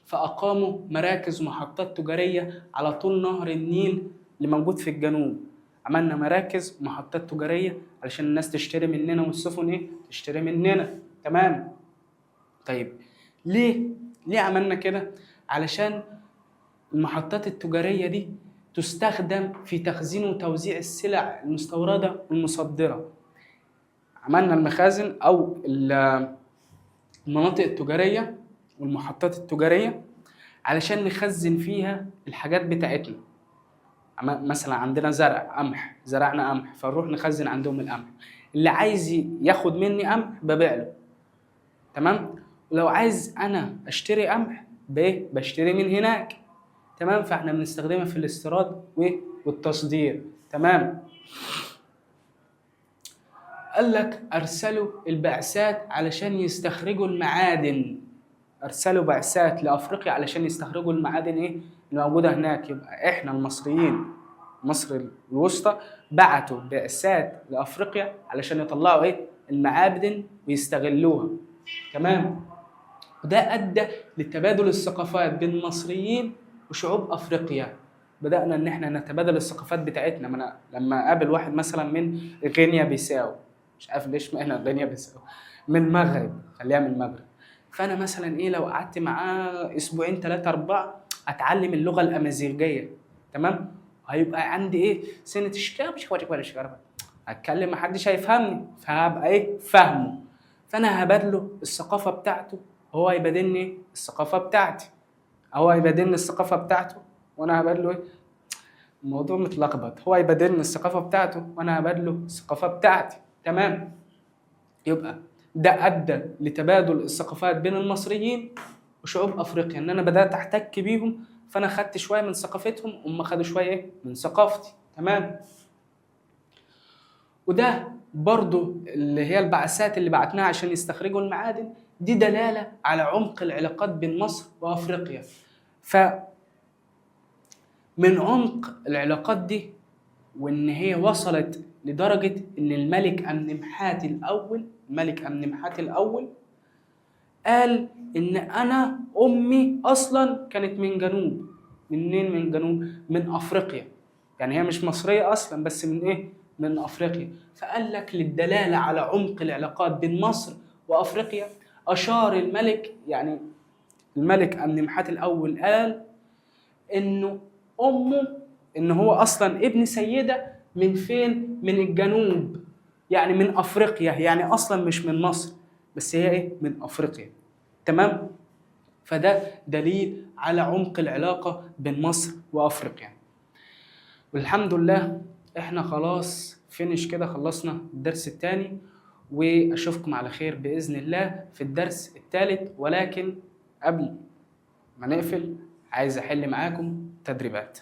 فأقاموا مراكز ومحطات تجارية على طول نهر النيل اللي موجود في الجنوب. عملنا مراكز ومحطات تجارية علشان الناس تشتري مننا، والسفن إيه؟ تشتري مننا. تمام. طيب ليه عملنا كده؟ علشان المحطات التجارية دي تستخدم في تخزين وتوزيع السلع المستوردة والمصدرة. عملنا المخازن أو المناطق التجارية والمحطات التجارية علشان نخزن فيها الحاجات بتاعتنا. مثلا عندنا زرع قمح، زرعنا قمح، فنروح نخزن عندهم القمح. اللي عايز ياخد مني قمح ببيع له، تمام؟ ولو عايز انا اشتري قمح بشتري من هناك، تمام؟ فاحنا بنستخدمها في الاستيراد والتصدير، تمام؟ قال لك ارسلوا البعثات علشان يستخرجوا المعادن، ارسلوا بعثات لافريقيا علشان يستخرجوا المعادن ايه اللي موجودة هناك. يبقى احنا المصريين، مصر الوسطى، بعتوا بعثات لافريقيا علشان يطلعوا ايه المعادن ويستغلوها، تمام؟ وده ادى لتبادل الثقافات بين المصريين وشعوب افريقيا. بدأنا ان احنا نتبادل الثقافات بتاعتنا. ما انا لما اقابل واحد مثلا من غينيا بيساو، مش عارف ليش ما احنا غينيا بيساو، من المغرب، خليها من المغرب، فانا مثلا ايه لو قعدت معاه اسبوعين 3 4 اتعلم اللغة الامازيغية، تمام؟ هيبقى عندي ايه سنة الشكاب شكاب، هتكلم محدش هيفهمني، فهبقى ايه فاهمه. فانا هبادله الثقافة بتاعته، هو هيبادلني الثقافة بتاعتي، هو هيبادلني الثقافة بتاعته وانا هبادله ايه؟ الموضوع متلخبط. هو هيبادلني الثقافة بتاعته وانا هبادله الثقافة بتاعتي، تمام؟ يبقى ده ادى لتبادل الثقافات بين المصريين وشعوب افريقيا، ان انا بدات احتك بيهم، فانا خدت شوية من ثقافتهم هم خدوا شوية ايه من ثقافتي، تمام؟ وده برضو اللي هي البعثات اللي بعتناها عشان يستخرجوا المعادن دي دلالة على عمق العلاقات بين مصر وافريقيا. ف من عمق العلاقات دي وان هي وصلت لدرجة ان الملك امنمحات الاول، الملك امنمحات الاول قال ان انا امي اصلا كانت من جنوب، منين من جنوب؟ من افريقيا، يعني هي مش مصرية اصلا بس من ايه؟ من افريقيا. فقال لك للدلالة على عمق العلاقات بين مصر وافريقيا اشار الملك، يعني الملك امنمحات الاول قال انه امه، ان هو اصلا ابن سيده من فين؟ من الجنوب، يعني من افريقيا، يعني اصلا مش من مصر بس هي ايه؟ من افريقيا، تمام؟ فده دليل على عمق العلاقة بين مصر وافريقيا. والحمد لله احنا خلاص فينش كده، خلصنا الدرس الثاني، واشوفكم على خير باذن الله في الدرس الثالث. ولكن قبل ما نقفل عايز احل معاكم تدريبات.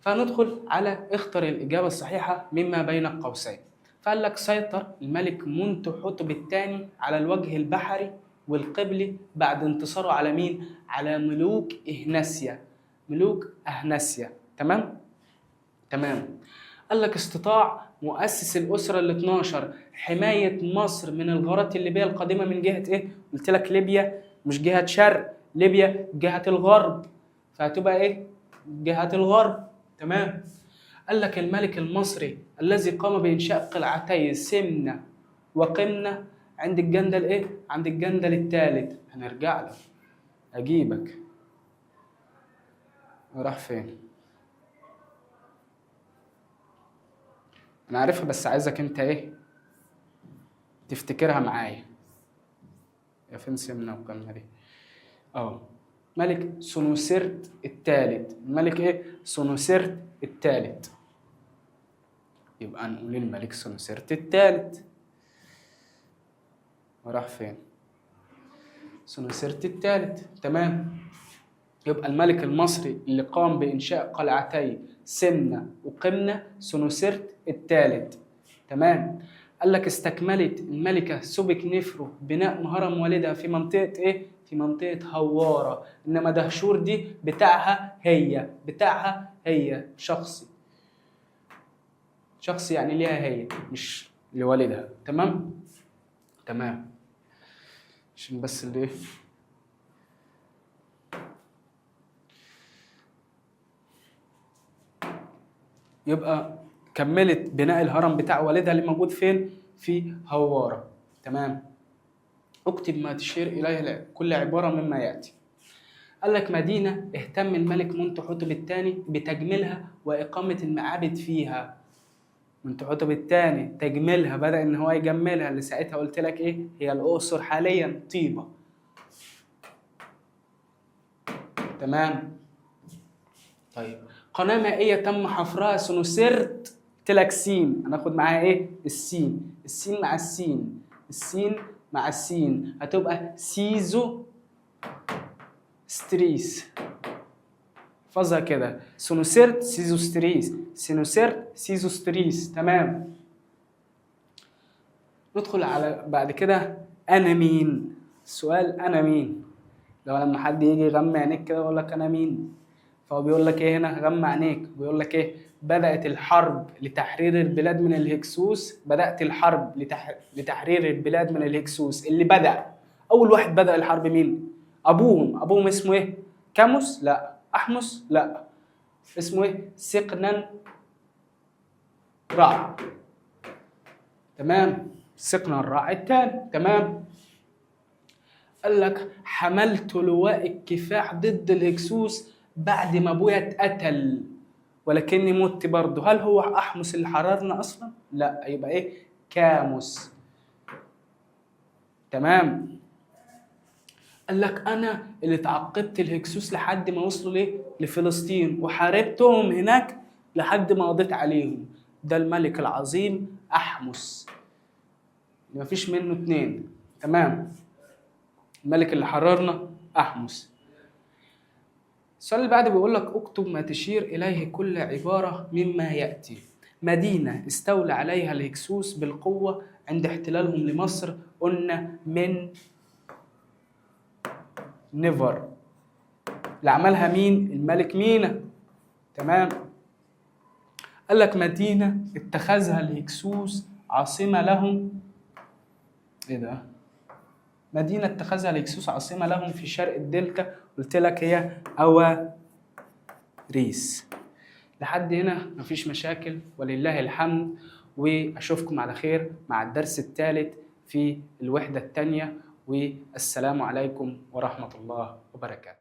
فهندخل على اختر الإجابة الصحيحة مما بين القوسين. فقال لك سيطر الملك منتو الثاني على الوجه البحري والقبلي بعد انتصاره على مين؟ على ملوك إهناسيا، ملوك أهناسيا، تمام؟ تمام. قال لك استطاع مؤسس الأسرة ال 12 حماية مصر من الغارات الليبية القادمة من جهة إيه؟ قلت لك ليبيا مش جهة شرق، ليبيا جهة الغرب، فهتبقى إيه؟ جهة الغرب، تمام. قال لك الملك المصري الذي قام بإنشاء قلعتي سمنة وقمنة عند الجندل إيه؟ عند الجندل الثالث. هنرجع له، أجيبك، راح فين؟ أنا عارفها بس عايزك أنت إيه؟ تفتكرها معايا. يا فين سمنة وقمنة دي؟ ملك سنوسرت الثالث، الملك إيه؟ سنوسرت الثالث. يبقى نقول الملك سنوسرت الثالث. وراح فين؟ سنوسرت الثالث، تمام. يبقى الملك المصري اللي قام بإنشاء قلعتي سمنة وقمنة سنوسرت الثالث، تمام. قال لك استكملت الملكة سوبك نفرو بناء هرم والدها في منطقة إيه؟ في منطقة هوارة. إنما دهشور دي بتاعها هي، بتاعها هي شخصي، شخصي يعني ليها هي مش لوالدها، تمام؟ تمام. عشان بس اللي إيه؟ يبقى كملت بناء الهرم بتاع والدها اللي موجود فين؟ في هوارة، تمام. اكتب ما تشير إليه كل عبارة مما يأتي. قال لك مدينة اهتم الملك منتوحتب الثاني بتجميلها وإقامة المعابد فيها. منتوحتب الثاني تجميلها، بدأ إن هو يجملها، اللي ساعتها قلت لك إيه؟ هي الأقصر حاليا، طيبة. تمام. طيب قناة مائية تم حفرها سنوسرت، قلت لك سين، هناخد معاها إيه؟ السين، السين مع السين، السين مع السين، هتبقى سيزو ستريس. احفظها كده، سنوسرت سيزوستريس، سنوسرت سيزوستريس. تمام. ندخل على بعد كده انا مين. السؤال انا مين، لو لما حد يجي يغمى عينيك كده يقول لك انا مين، فهو بيقول لك ايه هنا؟ غمى عينيك، بيقول لك ايه؟ بدأت الحرب لتحرير البلاد من الهكسوس. بدأت الحرب لتحرير البلاد من الهكسوس. اللي بدأ اول واحد بدأ الحرب مين؟ ابوهم. ابوهم اسمه ايه؟ كاموس؟ لا. احمس؟ لا. اسمه ايه؟ سقنن رع. تمام، سقنن رع الثاني. تمام. قال لك حملت لواء الكفاح ضد الهكسوس بعد ما ابويا اتقتل ولكني مت برضه. هل هو احمس اللي حررنا اصلا؟ لا، يبقى ايه؟ كاموس. تمام. قال لك انا اللي تعقبت الهكسوس لحد ما وصلوا ليه؟ لفلسطين، وحاربتهم هناك لحد ما قضيت عليهم. ده الملك العظيم احمس، مفيش منه اتنين. تمام، الملك اللي حررنا احمس. السؤال اللي بعده بيقول لك اكتب ما تشير اليه كل عبارة مما ياتي. مدينة استولى عليها الهكسوس بالقوة عند احتلالهم لمصر، قلنا من نيفر. اللي عملها مين؟ الملك مينا. تمام. قال لك مدينة اتخذها الهكسوس عاصمة لهم. ايه ده؟ مدينة اتخذها الهكسوس عاصمة لهم في شرق الدلتا، قلت لك هي أواريس. لحد هنا مفيش مشاكل ولله الحمد، وأشوفكم على خير مع الدرس الثالث في الوحدة الثانية، والسلام عليكم ورحمة الله وبركاته.